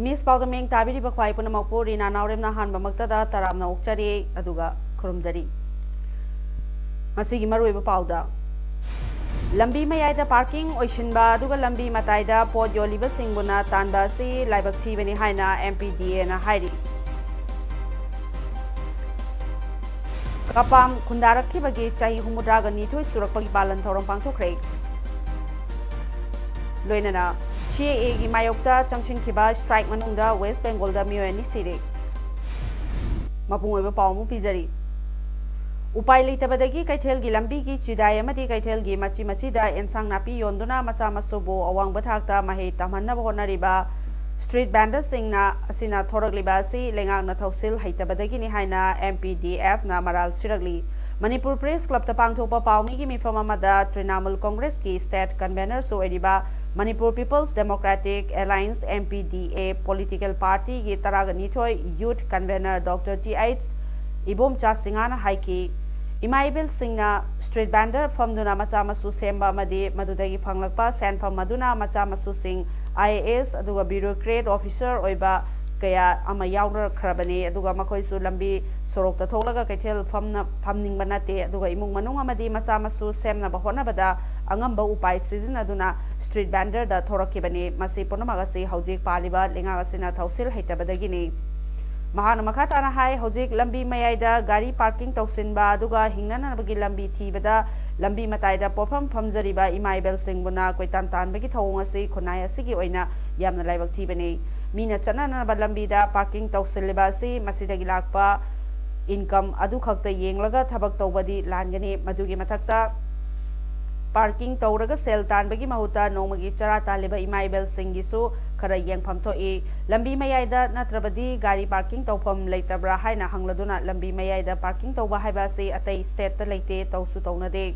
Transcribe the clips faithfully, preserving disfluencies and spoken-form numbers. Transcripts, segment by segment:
Image ꯄꯥꯎꯗ ꯃꯤꯠꯌꯦꯡ ꯇꯥꯕꯤꯔꯤꯕ ꯈ꯭ꯋꯥꯏ ꯄꯨꯝꯅꯃꯛꯄꯨ ꯔꯤꯅꯥ ꯅꯥꯎꯔꯦꯝꯅ ꯑꯍꯥꯟꯕꯃꯛꯇꯗ ꯇꯔꯥꯝꯅ ꯑꯣꯛꯆꯔꯤ, ꯑꯗꯨꯒ ꯈꯨꯔꯨꯝꯖꯔꯤ꯫ ꯉꯁꯤꯒꯤ ꯃꯔꯨꯑꯣꯏꯕ ꯄꯥꯎꯗ, ꯂꯝꯕꯤ ꯃꯌꯥꯏꯗ ꯄꯥꯔꯀꯤꯡ ꯑꯣꯏꯁꯤꯟꯕ ꯑꯗꯨꯒ ꯂꯝꯕꯤ ꯃꯇꯥꯏꯗ ꯄꯣꯠ ꯌꯣꯜꯂꯤꯕꯁꯤꯡꯕꯨꯅ ꯇꯥꯟꯕ ꯑꯁꯤ ꯂꯥꯏꯕꯛ ꯊꯤꯕꯅꯤ ꯍꯥꯏꯅ ꯑꯦꯝ ꯄꯤ ꯗꯤ ꯑꯦꯅ ꯍꯥꯏꯔꯤ꯫ ꯀꯄꯥꯝ ꯈꯨꯟꯗꯥꯔꯛꯈꯤꯕꯒꯤ ꯆꯍꯤ ꯍꯨꯝꯐꯨꯇꯔꯥꯒ ꯅꯤꯊꯣꯏ ꯁꯨꯔꯛꯄꯒꯤ ꯄꯥꯂꯟ ꯊꯧꯔꯝ ꯄꯥꯡꯊꯣꯛꯈ꯭ꯔꯦ꯫ ꯂꯣꯏꯅꯅ ꯁꯤ ꯑꯦ ꯑꯦꯒꯤ ꯃꯥꯌꯣꯛꯇ ꯆꯪꯁꯤꯟꯈꯤꯕ ꯁ꯭ꯇ꯭ꯔꯥꯏꯛ ꯃꯅꯨꯡꯗ ꯋꯦꯁ ꯕꯦꯡꯒꯣꯜꯗ ꯃꯤꯑꯣꯏ ꯑꯅꯤ ꯁꯤꯔꯦ꯫ ꯃꯄꯨꯡ ꯑꯣꯏꯕ ꯄꯥꯎ ꯑꯃꯨꯛ ꯄꯤꯖꯔꯤ꯫ ꯎꯄꯥꯏ ꯂꯩꯇꯕꯗꯒꯤ ꯀꯩꯊꯦꯜꯒꯤ ꯂꯝꯕꯤꯒꯤ ꯆꯤꯗꯥꯏ ꯑꯃꯗꯤ ꯀꯩꯊꯦꯜꯒꯤ ꯃꯆꯤ ꯃꯆꯤꯗ ꯑꯦꯟꯁꯥꯡ ꯅꯥꯄꯤ ꯌꯣꯟꯗꯨꯅ ꯃꯆꯥ ꯃꯁꯨꯕꯨ ꯑꯋꯥꯡꯕ ꯊꯥꯛꯇ ꯃꯍꯩ ꯇꯝꯍꯟꯅꯕ ꯍꯣꯠꯅꯔꯤꯕ ꯁ꯭ꯇ꯭ꯔꯤꯠ ꯚꯦꯟꯗꯔꯁꯤꯡꯅ ꯑꯁꯤꯅ ꯊꯣꯔꯛꯂꯤꯕ ꯑꯁꯤ ꯂꯩꯉꯥꯛꯅ ꯊꯧꯁꯤꯜ ꯍꯩꯇꯕꯗꯒꯤꯅꯤ ꯍꯥꯏꯅ ꯑꯦꯝ ꯄꯤ ꯗꯤ ꯑꯦꯐꯅ ꯃꯔꯥꯜ ꯁꯤꯔꯛꯂꯤ꯫ ꯃꯅꯤꯄꯨꯔ ꯄ꯭ꯔꯦꯁ ꯀ꯭ꯂꯕꯇ ꯄꯥꯡꯊꯣꯛꯄ ꯄꯥꯎꯃꯤꯒꯤ ꯃꯤꯐꯝ ꯑꯃꯗ ꯇ꯭ꯔꯤꯅꯥꯃꯨꯜ ꯀꯣꯡꯒ꯭ꯔꯦꯁꯀꯤ ꯁ꯭ꯇꯦꯠ ꯀꯟꯚꯦꯅꯔꯁꯨ ꯑꯣꯏꯔꯤꯕ Manipur peoples democratic alliance, M P D A, political ꯄꯥꯔꯇꯤꯒꯤ ꯇꯔꯥꯒ ꯅꯤꯊꯣꯏ youth convener doctor T H Ibomcha ꯁꯤꯡꯍꯅ ꯍꯥꯏꯈꯤ, ꯏꯃꯥ ꯏꯕꯦꯜꯁꯤꯡꯅ ꯁ꯭ꯇ꯭ꯔꯤꯠ ꯚꯦꯟꯗꯔ ꯐꯝꯗꯨꯅ ꯃꯆꯥ ꯃꯁꯨ ꯁꯦꯝꯕ ꯑꯃꯗꯤ ꯃꯗꯨꯗꯒꯤ ꯐꯪꯂꯛꯄ ꯁꯦꯟꯐꯝ ꯑꯗꯨꯅ ꯃꯆꯥ ꯃꯁꯨꯁꯤꯡ ꯑꯥꯏ ꯑꯦ ꯑꯦꯁ ꯑꯗꯨꯒ ꯕ꯭ꯌꯨꯔꯣꯀ꯭ꯔꯦꯠ ꯑꯣꯐꯤꯁꯔ ꯑꯣꯏꯕ ꯀꯌꯥ ꯑꯃ ꯌꯥꯎꯅꯈ꯭ꯔꯕꯅꯤ꯫ ꯑꯗꯨꯒ ꯃꯈꯣꯏꯁꯨ ꯂꯝꯕꯤ ꯁꯣꯔꯣꯛꯇ ꯊꯣꯛꯂꯒ ꯀꯩꯊꯦꯜ ꯐꯝꯅ-, ꯐꯝꯅꯤꯡꯕ ꯅꯠꯇꯦ꯫ ꯑꯗꯨꯒ ꯏꯃꯨꯡ ꯃꯅꯨꯡ ꯑꯃꯗꯤ ꯃꯆꯥ ꯃꯁꯨ ꯁꯦꯝꯅꯕ ꯍꯣꯠꯅꯕꯗ ꯑꯉꯝꯕ ꯎꯄꯥꯏ ꯁꯤꯖꯤꯟꯅꯗꯨꯅ ꯁ꯭ꯇ꯭ꯔꯤꯠ ꯚꯦꯟꯗꯔꯗ ꯊꯣꯔꯛꯈꯤꯕꯅꯤ꯫ ꯃꯁꯤ ꯄꯨꯝꯅꯃꯛ ꯑꯁꯤ ꯍꯧꯖꯤꯛ ꯄꯥꯜꯂꯤꯕ ꯂꯩꯉꯥꯛ ꯑꯁꯤꯅ ꯊꯧꯁꯤꯜ ꯍꯩꯇꯕꯗꯒꯤꯅꯤ꯫ ꯃꯍꯥꯛꯅ ꯃꯈꯥ ꯇꯥꯅ ꯍꯥꯏ, ꯍꯧꯖꯤꯛ ꯂꯝꯕꯤ ꯃꯌꯥꯏꯗ ꯒꯥꯔꯤ ꯄꯥꯔꯀꯤꯡ ꯇꯧꯁꯤꯟꯕ ꯑꯗꯨꯒ ꯍꯤꯡꯅꯅꯕꯒꯤ ꯂꯝꯕꯤ ꯊꯤꯕꯗ ꯂꯝꯕꯤ ꯃꯇꯥꯏꯗ ꯄꯣꯠꯐꯝ ꯐꯝꯖꯔꯤꯕ ꯏꯃꯥ ꯏꯕꯦꯜꯁꯤꯡꯕꯨꯅ ꯀꯣꯏꯇꯥꯟ ꯇꯥꯟꯕꯒꯤ ꯊꯧꯑꯣꯡ ꯑꯁꯤ ꯈꯨꯟꯅꯥꯏ ꯑꯁꯤꯒꯤ ꯑꯣꯏꯅ ꯌꯥꯝꯅ ꯂꯥꯏꯕꯛ ꯊꯤꯕꯅꯤ꯫ ꯃꯤꯅ ꯆꯠꯅꯅꯕ ꯂꯝꯕꯤꯗ ꯄꯥꯔꯀꯤꯡ ꯇꯧꯁꯤꯜꯂꯤꯕ ꯑꯁꯤ ꯃꯁꯤꯗꯒꯤ ꯂꯥꯛꯄ ꯏꯟꯀꯝ ꯑꯗꯨꯈꯛꯇ ꯌꯦꯡꯂꯒ ꯊꯕꯛ ꯇꯧꯕꯗꯤ ꯂꯥꯟꯒꯅꯤ꯫ ꯃꯗꯨꯒꯤ ꯃꯊꯛꯇ ꯄꯥꯔꯀꯤꯡ ꯇꯧꯔꯒ ꯁꯦꯜ ꯇꯥꯟꯕꯒꯤ ꯃꯍꯨꯠꯇ ꯅꯣꯡꯃꯒꯤ ꯆꯔꯥ ꯇꯥꯜꯂꯤꯕ ꯏꯃꯥ ꯏꯕꯦꯜꯁꯤꯡꯒꯤꯁꯨ ꯈꯔ ꯌꯦꯡꯐꯝ ꯊꯣꯛꯏ꯫ ꯂꯝꯕꯤ ꯃꯌꯥꯏꯗ ꯅꯠꯇ꯭ꯔꯕꯗꯤ ꯒꯥꯔꯤ ꯄꯥꯔꯀꯤꯡ ꯇꯧꯐꯝ ꯂꯩꯇꯕ꯭ꯔꯥ ꯍꯥꯏꯅ ꯍꯪꯂꯗꯨꯅ, ꯂꯝꯕꯤ ꯃꯌꯥꯏꯗ ꯄꯥꯔꯀꯤꯡ ꯇꯧꯕ ꯍꯥꯏꯕ ꯑꯁꯤ ꯑꯇꯩ ꯁ꯭ꯇꯦꯠꯇ ꯂꯩꯇꯦ, ꯇꯧꯁꯨ ꯇꯧꯅꯗꯦ꯫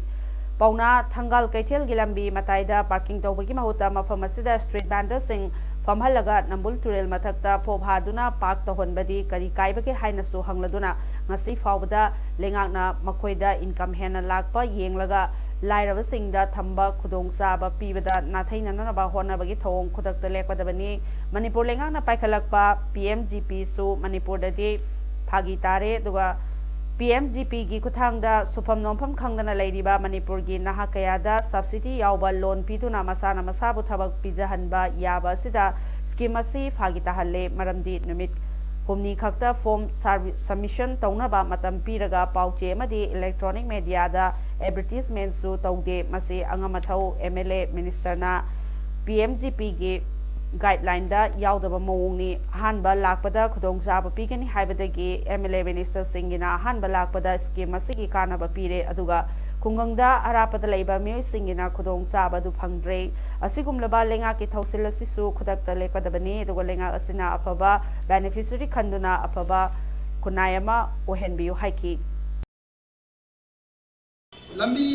ꯄꯥꯎꯅꯥ ꯊꯪꯒꯥꯜ ꯀꯩꯊꯦꯜꯒꯤ ꯂꯝꯕꯤ ꯃꯇꯥꯏꯗ ꯄꯥꯔꯀꯤꯡ ꯇꯧꯕꯒꯤ ꯃꯍꯨꯠꯇ ꯃꯐꯝ ꯑꯁꯤꯗ ꯁ꯭ꯇ꯭ꯔꯤꯠ ꯚꯦꯟꯗꯔꯁꯤꯡ ꯐꯝꯍꯜꯂꯒ ꯅꯝꯕꯨꯜ ꯇꯨꯔꯦꯜ ꯃꯊꯛꯇ ꯐꯣꯞ ꯍꯥꯗꯨꯅ ꯄꯥꯔꯛ ꯇꯧꯍꯟꯕꯗꯤ ꯀꯔꯤ ꯀꯥꯏꯕꯒꯦ ꯍꯥꯏꯅꯁꯨ ꯍꯪꯂꯗꯨꯅ, ꯉꯁꯤ ꯐꯥꯎꯕꯗ ꯂꯩꯉꯥꯛꯅ ꯃꯈꯣꯏꯗ ꯏꯟꯀꯝ ꯍꯦꯟꯅ ꯂꯥꯛꯄ ꯌꯦꯡꯂꯒ ꯂꯥꯏꯔꯕꯁꯤꯡꯗ ꯊꯝꯕ ꯈꯨꯗꯣꯡꯆꯥꯕ ꯄꯤꯕꯗ ꯅꯥꯊꯩꯅꯅꯕ ꯍꯣꯠꯅꯕꯒꯤ ꯊꯧꯑꯣꯡ ꯈꯨꯗꯛꯇ ꯂꯦꯞꯀꯗꯕꯅꯤ꯫ ꯃꯅꯤꯄꯨꯔ ꯂꯩꯉꯥꯛꯅ ꯄꯥꯏꯈꯠꯂꯛꯄ ꯄꯤ ꯑꯦꯝ ꯖꯤ ꯄꯤꯁꯨ ꯃꯅꯤꯄꯨꯔꯗꯗꯤ ꯐꯥꯒꯤ ꯇꯥꯔꯦ꯫ ꯑꯗꯨꯒ ꯄꯤ ꯑꯦꯝ ꯖꯤ ꯄꯤꯒꯤ ꯈꯨꯠꯊꯥꯡꯗ ꯁꯨꯐꯝ ꯅꯣꯝꯐꯝ ꯈꯪꯗꯅ ꯂꯩꯔꯤꯕ ꯃꯅꯤꯄꯨꯔꯒꯤ ꯅꯍꯥ ꯀꯌꯥꯗ ꯁꯕꯁꯤꯗꯤ ꯌꯥꯎꯕ ꯂꯣꯟ ꯄꯤꯗꯨꯅ ꯃꯁꯥꯅ ꯃꯁꯥꯕꯨ ꯊꯕꯛ ꯄꯤꯖꯍꯟꯕ ꯌꯥꯕ ꯑꯁꯤꯗ ꯁ꯭ꯀꯤꯝ ꯑꯁꯤ ꯐꯥꯒꯤ ꯇꯥꯍꯜꯂꯦ꯫ ꯃꯔꯝꯗꯤ ꯅꯨꯃꯤꯠ ꯍꯨꯝꯅꯤ ꯈꯛꯇ ꯐꯣꯔꯝ ꯁꯥꯔꯚꯤ-, ꯁꯕꯃꯤꯁꯟ ꯇꯧꯅꯕ ꯃꯇꯝ ꯄꯤꯔꯒ ꯄꯥꯎ ꯆꯦ ꯑꯃꯗꯤ ꯏꯂꯦꯛꯇ꯭ꯔꯣꯅꯤꯛ ꯃꯦꯗꯤꯌꯥꯗ ꯑꯦꯗꯚꯔꯇꯤꯁꯃꯦꯟꯁꯨ ꯇꯧꯗꯦ꯫ ꯃꯁꯤ ꯑꯉꯝ ꯑꯊꯧ ꯑꯦꯝ ꯑꯦꯜ ꯑꯦ ꯃꯤꯅꯤꯁꯇꯔꯅ ꯄꯤ ꯑꯦꯝ ꯖꯤ ꯄꯤꯒꯤ ꯒꯥꯏꯗꯂꯥꯏꯟꯗ ꯌꯥꯎꯗꯕ ꯃꯑꯣꯡꯅꯤ꯫ ꯑꯍꯥꯟꯕ ꯂꯥꯛꯄꯗ ꯈꯨꯗꯣꯡꯆꯥꯕ ꯄꯤꯒꯅꯤ ꯍꯥꯏꯕꯗꯒꯤ ꯑꯦꯝ ꯑꯦꯜ ꯑꯦ ꯃꯤꯅꯤꯁꯇꯔꯁꯤꯡꯒꯤꯅ ꯑꯍꯥꯟꯕ ꯂꯥꯛꯄꯗ ꯁ꯭ꯀꯤꯝ ꯑꯁꯤꯒꯤ ꯀꯥꯟꯅꯕ ꯄꯤꯔꯦ, ꯑꯗꯨꯒ ꯈꯨꯡꯒꯪꯗ ꯑꯔꯥꯞꯄꯗ ꯂꯩꯕ ꯃꯤꯑꯣꯏꯁꯤꯡꯒꯤꯅ ꯈꯨꯗꯣꯡꯆꯥꯕ ꯑꯗꯨ ꯐꯪꯗ꯭ꯔꯦ꯫ ꯑꯁꯤꯒꯨꯝꯂꯕ ꯂꯩꯉꯥꯛꯀꯤ ꯊꯧꯁꯤꯜ ꯑꯁꯤꯁꯨ ꯈꯨꯗꯛꯇ ꯂꯦꯞꯀꯗꯕꯅꯤ, ꯑꯗꯨꯒ ꯂꯩꯉꯥꯛ ꯑꯁꯤꯅ ꯑꯐꯕ ꯕꯦꯅꯤꯐꯤꯁꯔꯤ ꯈꯟꯗꯨꯅ ꯑꯐꯕ ꯈꯨꯟꯅꯥꯏ ꯑꯃ ꯑꯣꯏꯍꯟꯕꯤꯌꯨ ꯍꯥꯏꯈꯤ꯫ ꯂꯝꯕꯤ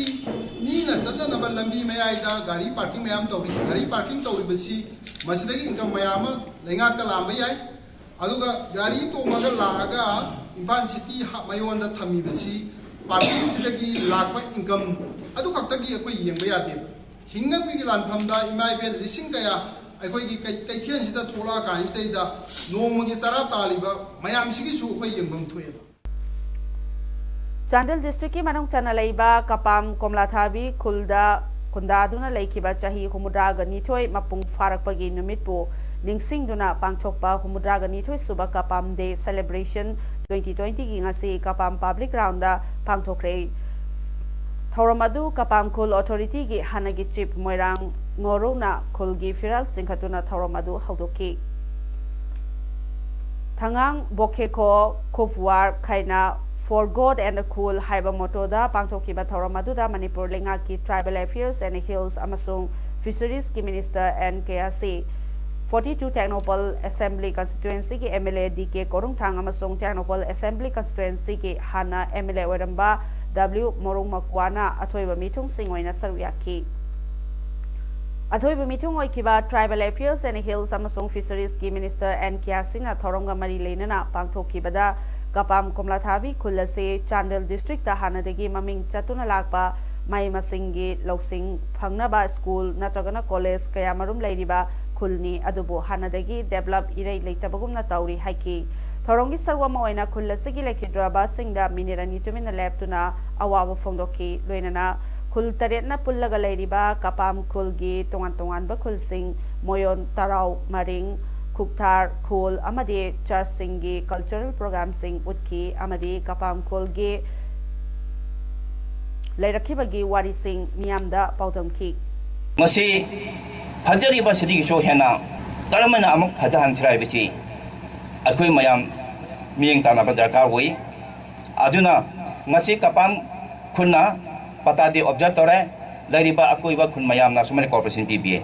ꯃꯤꯅ ꯆꯠꯅꯅꯕ ꯂꯝꯕꯤ ꯃꯌꯥꯏꯗ ꯒꯥꯔꯤ ꯄꯥꯔꯀꯤꯡ ꯃꯌꯥꯝ ꯇꯧꯔꯤ꯫ ꯒꯥꯔꯤ ꯄꯥꯔꯀꯤꯡ ꯇꯧꯔꯤꯕꯁꯤ ꯃꯁꯤꯗꯒꯤ ꯏꯟꯀꯝ ꯃꯌꯥꯝ ꯑꯃ ꯂꯩꯉꯥꯛꯇ ꯂꯥꯛꯑꯝꯕ ꯌꯥꯏ꯫ ꯑꯗꯨꯒ ꯒꯥꯔꯤ ꯇꯣꯡꯉꯒ ꯂꯥꯛꯑꯒ ꯏꯝꯐꯥꯜ ꯁꯤꯇꯤ ꯍꯥ-, ꯃꯌꯣꯟꯗ ꯊꯝꯃꯤꯕꯁꯤ ꯄꯥꯔꯀꯤꯡꯁꯤꯗꯒꯤ ꯂꯥꯛꯄ ꯏꯟꯀꯝ ꯑꯗꯨ ꯈꯛꯇꯒꯤ ꯑꯩꯈꯣꯏ ꯌꯦꯡꯕ ꯌꯥꯗꯦꯕ꯫ ꯍꯤꯡꯅꯕꯒꯤ ꯂꯥꯟꯐꯝꯗ ꯏꯃꯥ ꯏꯕꯦꯜ ꯂꯤꯁꯤꯡ ꯀꯌꯥ ꯑꯩꯈꯣꯏꯒꯤ ꯀꯩ-, ꯀꯩꯊꯦꯜꯁꯤꯗ ꯊꯣꯛꯂꯛꯑꯀꯥꯟꯁꯤꯗꯩꯗ ꯅꯣꯡꯃꯒꯤ ꯆꯔꯥ ꯇꯥꯜꯂꯤꯕ ꯃꯌꯥꯝꯁꯤꯒꯤꯁꯨ ꯑꯩꯈꯣꯏ ꯌꯦꯡꯐꯝ ꯊꯣꯛꯑꯦꯕ꯫ ꯆꯥꯟꯗꯦꯜ ꯗꯤꯁꯇ꯭ꯔꯤꯛꯀꯤ ꯃꯅꯨꯡ ꯆꯟꯅ ꯂꯩꯕ ꯀꯄꯥꯝ ꯀꯣꯝꯂꯥꯊꯥꯕꯤ ꯈꯨꯜꯗ ꯈꯨꯟꯗꯥꯗꯨꯅ ꯂꯩꯈꯤꯕ ꯆꯍꯤ ꯍꯨꯝꯐꯨꯇꯔꯥꯒ ꯅꯤꯊꯣꯏ ꯃꯄꯨꯡ ꯐꯥꯔꯛꯄꯒꯤ ꯅꯨꯃꯤꯠꯄꯨ ꯅꯤꯡꯁꯤꯡꯗꯨꯅ ꯄꯥꯡꯊꯣꯛꯄ ꯍꯨꯝꯐꯨꯇꯔꯥꯒ ꯅꯤꯊꯣꯏ ꯁꯨꯕ ꯀꯄꯥꯝ ꯗꯦ ꯁꯦꯂꯦꯕ꯭ꯔꯦꯁꯟ ꯇ꯭ꯋꯦꯟꯇꯤ ꯇ꯭ꯋꯦꯟꯇꯤꯒꯤ ꯉꯁꯤ ꯀꯄꯥꯝ ꯄꯕ꯭ꯂꯤꯛ ꯒ꯭ꯔꯥꯎꯟꯗ ꯄꯥꯡꯊꯣꯛꯈ꯭ꯔꯦ꯫ ꯊꯧꯔꯝ ꯑꯗꯨ ꯀꯄꯥꯝ ꯈꯨꯜ ꯑꯣꯊꯣꯔꯤꯇꯤꯒꯤ ꯍꯥꯟꯅꯒꯤ ꯆꯤꯐ ꯃꯣꯏꯔꯥꯡ ꯉꯣꯔꯧꯅ ꯈꯨꯜꯒꯤ ꯐꯤꯔꯥꯜ ꯆꯤꯡꯈꯠꯇꯨꯅ ꯊꯧꯔꯝ ꯑꯗꯨ ꯍꯧꯗꯣꯛꯈꯤ꯫ ꯊꯉꯥꯡ, ꯕꯣꯈꯦꯈꯣ, ꯈꯨꯞꯋꯥꯔ, ꯈꯥꯏꯅ, For God and the Khul ꯍꯥꯏꯕ ꯃꯣꯇꯣꯗ ꯄꯥꯡꯊꯣꯛꯈꯤꯕ ꯊꯧꯔꯝ ꯑꯗꯨꯗ ꯃꯅꯤꯄꯨꯔ ꯂꯩꯉꯥꯛꯀꯤ Tribal Affairs and Hills ꯑꯃꯁꯨꯡ Fisheries ꯀꯤ Minister N Kayasi, forty two Tengnoupal Assembly Constituency ꯒꯤ M L A D K ꯀꯣꯔꯨꯡꯊꯥꯡ ꯑꯃꯁꯨꯡ Tengnoupal Assembly Constituency ꯒꯤ ꯍꯥꯟꯅ M L A ꯑꯣꯏꯔꯝꯕ W ꯃꯣꯔꯨꯡꯃꯀ꯭ꯋꯥꯅ ꯑꯊꯣꯏꯕ ꯃꯤꯊꯨꯡꯁꯤꯡ ꯑꯣꯏꯅ ꯁꯔꯨꯛ ꯌꯥꯈꯤ꯫ ꯑꯊꯣꯏꯕ ꯃꯤꯊꯨꯡ ꯑꯣꯏꯈꯤꯕ Tribal Affairs and Hills ꯑꯃꯁꯨꯡ Fisheries ꯀꯤ Minister N Kayasi ꯅ ꯊꯧꯔꯝꯒ ꯃꯔꯤ ꯂꯩꯅꯅ ꯄꯥꯡꯊꯣꯛꯈꯤꯕꯗ ꯀꯄꯥꯝ ꯀꯣꯝꯂꯥꯊꯥꯕꯤ ꯈꯨꯜ ꯑꯁꯤ ꯆꯥꯟꯗꯦꯜ district ꯇ ꯍꯥꯟꯅꯗꯒꯤ ꯃꯃꯤꯡ ꯆꯠꯇꯨꯅ ꯂꯥꯛꯄ ꯃꯍꯩ ꯃꯁꯤꯡꯒꯤ ꯂꯧꯁꯤꯡ ꯐꯪꯅꯕ school ꯅꯠꯇ꯭ꯔꯒꯅ college ꯀꯌꯥ ꯃꯔꯨꯝ ꯂꯩꯔꯤꯕ ꯈꯨꯜꯅꯤ, ꯑꯗꯨꯕꯨ ꯍꯥꯟꯅꯗꯒꯤ develop ꯏꯔꯩ ꯂꯩꯇꯕꯒꯨꯝꯅ ꯇꯧꯔꯤ ꯍꯥꯏꯈꯤ꯫ ꯊꯧꯔꯝꯒꯤ ꯁꯔꯨꯛ ꯑꯃ ꯑꯣꯏꯅ ꯈꯨꯜ ꯑꯁꯤꯒꯤ ꯂꯩꯈꯤꯗ꯭ꯔꯕꯁꯤꯡꯗ minute ꯑꯅꯤ ꯇꯨꯃꯤꯟꯅ ꯂꯦꯞꯇꯨꯅ ꯑꯋꯥꯕ ꯐꯣꯡꯗꯣꯛꯈꯤ꯫ ꯂꯣꯏꯅꯅ ꯈꯨꯜ ꯇꯔꯦꯠꯅ ꯄꯨꯜꯂꯒ ꯂꯩꯔꯤꯕ ꯀꯄꯥꯝ ꯈꯨꯜꯒꯤ ꯇꯣꯉꯥꯟ ꯇꯣꯉꯥꯟꯕ ꯈꯨꯜꯁꯤꯡ, ꯃꯣꯌꯣꯟ, ꯇꯔꯥꯎ, ꯃꯔꯤꯡ, ꯈꯨꯛꯊꯥꯔ, ꯈꯣꯜ ꯑꯃꯗꯤ church ꯁꯤꯡꯒꯤ cultural program ꯁꯤꯡ ꯎꯠꯈꯤ ꯑꯃꯗꯤ ꯀꯄꯥꯝ ꯈꯨꯜꯒꯤ ꯂꯩꯔꯛꯈꯤꯕꯒꯤ ꯋꯥꯔꯤꯁꯤꯡ ꯃꯤꯌꯥꯝꯗ ꯄꯥꯎꯗꯝꯈꯤ꯫ ꯃꯁꯤ ꯐꯖꯔꯤꯕꯁꯤꯗꯒꯤꯁꯨ ꯍꯦꯟꯅ ꯀꯔꯝꯅ ꯑꯃꯨꯛ ꯐꯖꯍꯟꯁꯤꯔ ꯍꯥꯏꯕꯁꯤ ꯑꯩꯈꯣꯏ ꯃꯌꯥꯝ ꯃꯤꯠꯌꯦꯡ ꯇꯥꯟꯅꯕ ꯗꯔꯀꯥꯔ ꯑꯣꯏ꯫ ꯑꯗꯨꯅ ꯉꯁꯤ ꯀꯄꯥꯝ ꯈꯨꯟꯅ ꯄꯇꯥꯗꯤ observe ꯇꯧꯔꯦ, ꯂꯩꯔꯤꯕ ꯑꯀꯣꯏꯕ ꯈꯨꯟ ꯃꯌꯥꯝꯅ ꯁꯨꯃꯥꯏꯅ cooperation ꯄꯤꯕꯤꯌꯦ꯫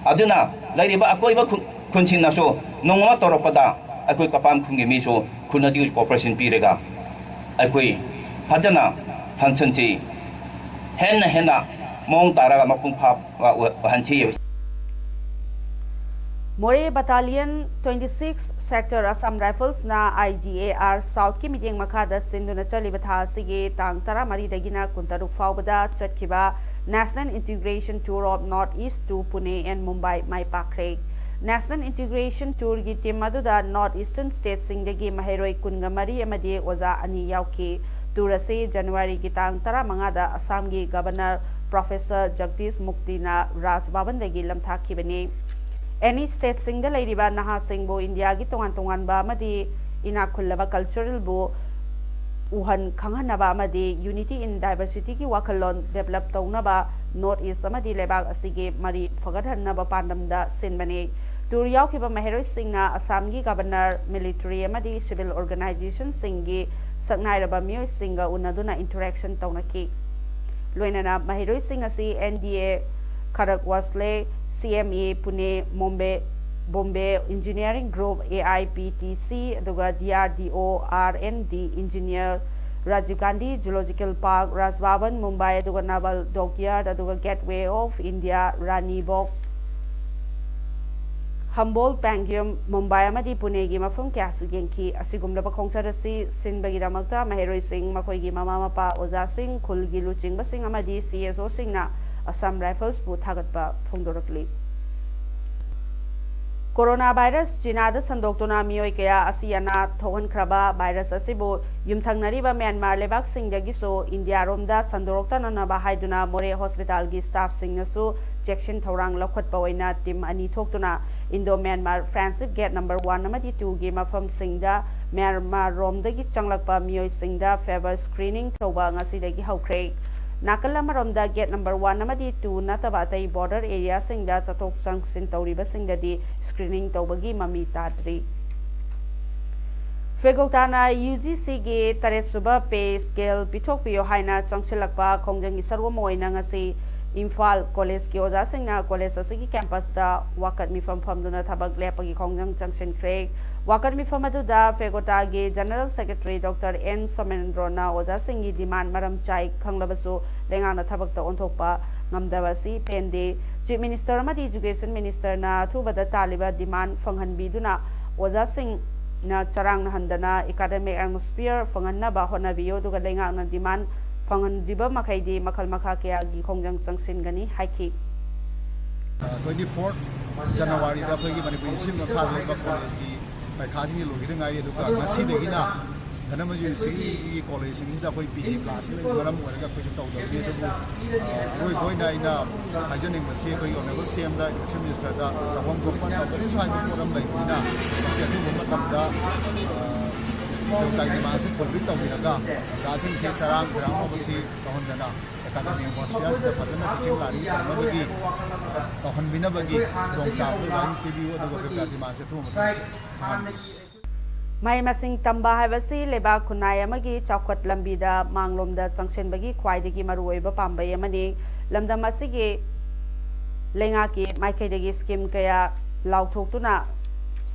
ꯑꯗꯨꯅ ꯂꯩꯔꯤꯕ ꯑꯀꯣꯏꯕ ꯈꯨꯟ-, ꯈꯨꯟꯁꯤꯡꯅꯁꯨ ꯅꯣꯡꯃ ꯇꯧꯔꯛꯄꯗ ꯑꯩꯈꯣꯏ ꯀꯄꯥꯝ ꯈꯨꯟꯒꯤ ꯃꯤꯁꯨ ꯈꯨꯟ ꯑꯗꯨꯒꯤ cooperation ꯄꯤꯔꯒ ꯑꯩꯈꯣꯏ ꯐꯖꯅ function ꯁꯤ ꯍꯦꯟꯅ ꯍꯦꯟꯅ ꯃꯑꯣꯡ ꯇꯥꯔꯒ ꯃꯄꯨꯡ ꯐꯥꯕ ꯑꯣꯏ-, ꯑꯣꯏꯍꯟꯁꯤ꯫ Moreh Battalion twenty six Sector Assam Rifles ꯅ I G A R South ꯀꯤ ꯃꯤꯠꯌꯦꯡ ꯃꯈꯥꯗ ꯁꯤꯟꯗꯨꯅ ꯆꯠꯂꯤꯕ ꯊꯥ ꯑꯁꯤꯒꯤ ꯇꯥꯡ ꯇꯔꯥꯃꯔꯤꯗꯒꯤꯅ ꯀꯨꯟꯇꯔꯨꯛ ꯐꯥꯎꯕꯗ ꯆꯠꯈꯤꯕ National Integration Tour of North East to Pune and Mumbai my ꯄꯥꯛꯈ꯭ꯔꯦ꯫ National Integration Tour ꯒꯤ team ꯑꯗꯨꯗ North Eastern state ꯁꯤꯡꯗꯒꯤ ꯃꯍꯩꯔꯣꯏ ꯀꯨꯟꯒ ꯃꯔꯤ ꯑꯃꯗꯤ ꯑꯣꯖꯥ ꯑꯅꯤ ꯌꯥꯎꯈꯤ꯫ Tour ꯑꯁꯤ January ꯒꯤ ꯇꯥꯡ ꯇꯔꯥꯃꯉꯥꯗ ꯑꯁꯥꯝꯒꯤ Governor Professor Jagdish Mukti ꯅ ꯔꯥꯖ ꯚꯕꯟꯗꯒꯤ ꯂꯝꯊꯥꯈꯤꯕꯅꯤ꯫ Any state ꯁꯤꯡꯗ ꯂꯩꯔꯤꯕ ꯅꯍꯥꯁꯤꯡꯕꯨ ꯏꯟꯗꯤꯌꯥꯒꯤ ꯇꯣꯉꯥꯟ ꯇꯣꯉꯥꯟꯕ ꯑꯃꯗꯤ ꯏꯅꯥꯛ ꯈꯨꯜꯂꯕ cultural ꯕꯨ ꯎꯍꯟ ꯈꯪꯍꯟꯅꯕ ꯑꯃꯗꯤ unity in diversity ꯒꯤ ꯋꯥꯈꯜꯂꯣꯟ develop ꯇꯧꯅꯕ North East ꯑꯃꯗꯤ ꯂꯩꯕꯥꯛ ꯑꯁꯤꯒꯤ ꯃꯔꯤ ꯐꯒꯠꯍꯟꯅꯕ ꯄꯥꯟꯗꯝꯗ ꯁꯤꯟꯕꯅꯤ꯫ ꯇꯨꯔ ꯌꯥꯎꯈꯤꯕ ꯃꯍꯩꯔꯣꯏꯁꯤꯡꯅ ꯑꯁꯥꯝꯒꯤ ꯒꯕꯔꯅꯔ, ꯃꯤꯂꯤꯇꯔꯤ ꯑꯃꯗꯤ ꯁꯤꯚꯤꯜ ꯑꯣꯔꯒꯅꯥꯏꯖꯦꯁꯟꯁꯤꯡꯒꯤ ꯁꯛꯅꯥꯏꯔꯕ ꯃꯤꯑꯣꯏꯁꯤꯡꯒ ꯎꯅꯗꯨꯅ ꯏꯟꯇꯔꯦꯛꯁꯟ ꯇꯧꯅꯈꯤ꯫ ꯂꯣꯏꯅꯅ ꯃꯍꯩꯔꯣꯏꯁꯤꯡ ꯑꯁꯤ N D A Khadakwasla, C M E Pune, ꯃꯣꯝꯕꯦ, Bombay engineering group, A I P T C, ꯑꯗꯨꯒ D R D O, R and D engineer, Rajiv Gandhi zoological park, Raj Bhavan Mumbai, ꯑꯗꯨꯒ ꯅꯥꯚꯜ ꯗꯣꯛꯌꯥꯔꯗ, ꯑꯗꯨꯒ gateway of India, Rani Bagh, Humboldt penguin, Mumbai ꯑꯃꯗꯤ ꯄꯨꯅꯦꯒꯤ ꯃꯐꯝ ꯀꯌꯥꯁꯨ ꯌꯦꯡꯈꯤ꯫ ꯑꯁꯤꯒꯨꯝꯂꯕ ꯈꯣꯡꯆꯠ ꯑꯁꯤ ꯁꯤꯟꯕꯒꯤꯗꯃꯛꯇ ꯃꯍꯩꯔꯣꯏꯁꯤꯡ, ꯃꯈꯣꯏꯒꯤ ꯃꯃꯥ ꯃꯄꯥ, ꯑꯣꯖꯥꯁꯤꯡ, ꯈꯨꯜꯒꯤ ꯂꯨꯆꯤꯡꯕꯁꯤꯡ ꯑꯃꯗꯤ ꯁꯤ ꯑꯦꯁ ꯑꯣꯁꯤꯡꯅ ꯑꯁꯥꯝ ꯔꯥꯏꯐꯜꯁꯄꯨ ꯊꯥꯒꯠꯄ ꯐꯣꯡꯗꯣꯔꯛꯂꯤ꯫ ꯀꯣꯔꯣꯅꯥ ꯚꯥꯏꯔꯁ ꯆꯤꯅꯥꯗ ꯁꯟꯗꯣꯛꯇꯨꯅ ꯃꯤꯑꯣꯏ ꯀꯌꯥ ꯑꯁꯤ ꯑꯅꯥ ꯊꯣꯛꯍꯟꯈ꯭ꯔꯕ ꯚꯥꯏꯔꯁ ꯑꯁꯤꯕꯨ ꯌꯨꯝꯊꯪꯅꯔꯤꯕ ꯃ꯭ꯌꯥꯟꯃꯥꯔ ꯂꯩꯕꯥꯛꯁꯤꯡꯗꯒꯤꯁꯨ ꯏꯟꯗꯤꯌꯥꯔꯣꯝꯗ ꯁꯟꯗꯣꯔꯛꯇꯅꯅꯕ ꯍꯥꯏꯗꯨꯅ ꯃꯣꯔꯦ ꯍꯣꯁꯄꯤꯇꯥꯜꯒꯤ ꯁ꯭ꯇꯥꯐꯁꯤꯡꯅꯁꯨ ꯆꯦꯛꯁꯤꯟ ꯊꯧꯔꯥꯡ ꯂꯧꯈꯠꯄ ꯑꯣꯏꯅ ꯇꯤꯝ ꯑꯅꯤ ꯊꯣꯛꯇꯨꯅ Indo Myanmar friendship gate number one ꯑꯃꯗꯤ ꯇꯨꯒꯤ ꯃꯐꯝꯁꯤꯡꯗ ꯃ꯭ꯌꯥꯟꯃꯥꯔ ꯔꯣꯝꯗꯒꯤ ꯆꯪꯂꯛꯄ ꯃꯤꯑꯣꯏꯁꯤꯡꯗ ꯐꯦꯕꯔ ꯁ꯭ꯀ꯭ꯔꯤꯅꯤꯡ ꯇꯧꯕ ꯉꯁꯤꯗꯒꯤ ꯍꯧꯈ꯭ꯔꯦ꯫ ꯅꯥꯀꯜ ꯑꯃꯔꯣꯝꯗ ꯒꯦꯠ ꯅꯝꯕꯔ ꯋꯥꯟ ꯑꯃꯗꯤ ꯇꯨ ꯅꯠꯇꯕ ꯑꯇꯩ ꯕꯣꯔꯗꯔ ꯑꯦꯔꯤꯌꯥꯁꯤꯡꯗ ꯆꯠꯊꯣꯛ ꯆꯪꯁꯤꯟ ꯇꯧꯔꯤꯕꯁꯤꯡꯗꯗꯤ ꯁ꯭ꯀ꯭ꯔꯤꯅꯤꯡ ꯇꯧꯕꯒꯤ ꯃꯃꯤ ꯇꯥꯗ꯭ꯔꯤ꯫ ꯐꯦꯒꯣꯛꯇꯥꯅ ꯌꯨ ꯖꯤ ꯁꯤꯒꯤ ꯇꯔꯦꯠꯁꯨꯕ ꯄꯦ ꯁ꯭ꯀꯦꯜ ꯄꯤꯊꯣꯛꯄꯤꯌꯣ ꯍꯥꯏꯅ ꯆꯪꯁꯤꯜꯂꯛꯄ ꯈꯣꯡꯖꯪꯒꯤ ꯁꯔꯨꯛ ꯑꯃ ꯑꯣꯏꯅ ꯉꯁꯤ ꯏꯝꯐꯥꯜ ꯀꯣꯂꯦꯖꯀꯤ ꯑꯣꯖꯥꯁꯤꯡꯅ ꯀꯣꯂꯦꯖ ꯑꯁꯤꯒꯤ ꯀꯦꯝꯄꯁꯇ ꯋꯥꯀꯠ ꯃꯤꯐꯝ ꯐꯝꯗꯨꯅ ꯊꯕꯛ ꯂꯦꯞꯄꯒꯤ ꯈꯣꯡꯖꯪ ꯆꯪꯁꯤꯟꯈ꯭ꯔꯦ꯫ ꯋꯥꯀꯠ ꯃꯤꯐꯝ ꯑꯗꯨꯗ ꯐꯦꯒꯣꯇꯥꯒꯤ ꯖꯦꯅꯔꯦꯜ ꯁꯦꯀ꯭ꯔꯦꯇꯔꯤ ꯗꯣꯛꯇꯔ ꯑꯦꯟ ꯁꯣꯃꯦꯟꯗ꯭ꯔꯣꯅ ꯑꯣꯖꯥꯁꯤꯡꯒꯤ ꯗꯤꯃꯥꯟ ꯃꯔꯝ ꯆꯥꯏ ꯈꯪꯂꯕꯁꯨ ꯂꯩꯉꯥꯛꯅ ꯊꯕꯛꯇ ꯑꯣꯟꯊꯣꯛꯄ ꯉꯝꯗꯕ ꯑꯁꯤ ꯄꯦꯟꯗꯦ꯫ ꯆꯤꯐ ꯃꯤꯅꯤꯁꯇꯔ ꯑꯃꯗꯤ ꯏꯖꯨꯀꯦꯁꯟ ꯃꯤꯅꯤꯁꯇꯔꯅ ꯑꯊꯨꯕꯗ ꯇꯥꯜꯂꯤꯕ ꯗꯤꯃꯥꯟ ꯐꯪꯍꯟꯕꯤꯗꯨꯅ ꯑꯣꯖꯥꯁꯤꯡꯅ ꯆꯔꯥꯡꯅꯍꯟꯗꯅ ꯑꯦꯀꯥꯗꯃꯤꯛ ꯑꯦꯠꯃꯣꯁꯐꯤꯌꯔ ꯐꯪꯍꯟꯅꯕ ꯍꯣꯠꯅꯕꯤꯌꯨ, ꯑꯗꯨꯒ ꯂꯩꯉꯥꯛꯅ ꯗꯤꯃꯥꯟ ꯐꯪꯍꯟꯗ꯭ꯔꯤꯕ ꯃꯈꯩꯗꯤ ꯃꯈꯜ ꯃꯈꯥ ꯀꯌꯥꯒꯤ ꯈꯣꯡꯖꯪ ꯆꯪꯁꯤꯟꯒꯅꯤ ꯍꯥꯏꯈꯤ꯫ ꯇ꯭ꯋꯦꯟꯇꯤ ꯐꯣꯔ ꯖꯅꯋꯥꯔꯤꯗ ꯑꯩꯈꯣꯏꯒꯤ ꯃꯅꯤꯄꯨꯔ ꯌꯨꯅꯤꯚꯔꯁꯤꯇꯤ ꯃꯈꯥꯗ ꯂꯩꯕ ꯀꯣꯂꯦꯖꯀꯤ ꯄꯔꯤꯈꯥꯁꯤꯡꯗꯤ ꯂꯣꯏꯈꯤꯗ ꯉꯥꯏꯔꯤ, ꯑꯗꯨꯒ ꯉꯁꯤꯗꯒꯤꯅ ꯙꯅꯃꯟꯖꯨꯔꯤ ꯌꯨꯅꯤꯚꯔꯁꯤꯇꯤꯒꯤ ꯀꯣꯂꯦꯖꯁꯤꯡꯁꯤꯗ ꯑꯩꯈꯣꯏ ꯄꯤ ꯖꯤ ꯀ꯭ꯂꯥꯁꯁꯤꯅ ꯃꯔꯝ ꯑꯣꯏꯔꯒ ꯑꯩꯈꯣꯏꯁꯨ ꯇꯧꯗꯕꯅꯤ꯫ ꯑꯗꯨꯕꯨ ꯑ, ꯑꯔꯣꯏꯕ ꯑꯣꯏꯅ ꯑꯩꯅ ꯍꯥꯏꯖꯅꯤꯡꯕꯁꯤ ꯑꯩꯈꯣꯏꯒꯤ ꯑꯣꯅꯔꯦꯕꯜ ꯁꯤ ꯑꯦꯝꯗ ꯏꯗꯨꯀꯦꯁꯟ ꯃꯤꯅꯤꯁꯇꯔꯗ ꯇꯧꯐꯝ ꯊꯣꯛꯄ ꯇꯧꯒꯅꯤꯁꯨ ꯍꯥꯏꯕ ꯄꯣꯠ ꯑꯃ ꯂꯩꯕꯅꯤꯅ ꯃꯁꯤ ꯑꯊꯨꯕ ꯃꯇꯝꯗ, ꯑ, ꯇꯥꯏ ꯗꯤꯃꯥꯟꯁꯤ ꯐꯨꯜꯐꯤꯜ ꯇꯧꯕꯤꯔꯒ ꯑꯣꯖꯥꯁꯤꯡꯁꯤ ꯆꯔꯥꯡ ꯈꯣꯏꯔꯥꯡꯅꯕꯁꯤ ꯇꯧꯍꯟꯗꯅ ꯀꯥꯡꯂꯦꯟ ꯍꯣꯁꯄꯤꯇꯥꯜꯁꯤꯗ ꯐꯖꯅ ꯇꯤꯆꯤꯡ ꯂꯥꯏꯔꯤꯛ ꯇꯝꯅꯕꯒꯤ, ꯇꯧꯍꯟꯕꯤꯅꯕꯒꯤ ꯈꯨꯗꯣꯡꯆꯥꯕꯗꯨ ꯂꯣꯏꯅ ꯄꯤꯕꯤꯌꯨ, ꯑꯗꯨꯒ ꯄ꯭ꯔꯖꯥ ꯗꯤꯃꯥꯟꯁꯦ ꯑꯊꯨꯕ ꯃꯇꯝꯗ ꯐꯪꯍꯟꯕꯤꯌꯨ꯫ ꯃꯍꯩ ꯃꯁꯤꯡ ꯇꯝꯕ ꯍꯥꯏꯕꯁꯤ ꯂꯩꯕꯥꯛ ꯈꯨꯟꯅꯥꯏ ꯑꯃꯒꯤ ꯆꯥꯎꯈꯠ ꯂꯝꯕꯤꯗ ꯃꯥꯡꯂꯣꯝꯗ ꯆꯪꯁꯤꯟꯕꯒꯤ ꯈ꯭ꯋꯥꯏꯗꯒꯤ ꯃꯔꯨꯑꯣꯏꯕ ꯄꯥꯝꯕꯩ ꯑꯃꯅꯤ꯫ ꯂꯝꯗꯝ ꯑꯁꯤꯒꯤ ꯂꯩꯉꯥꯛꯀꯤ ꯃꯥꯏꯀꯩꯗꯒꯤ ꯁ꯭ꯀꯤꯝ ꯀꯌꯥ ꯂꯥꯎꯊꯣꯛꯇꯨꯅ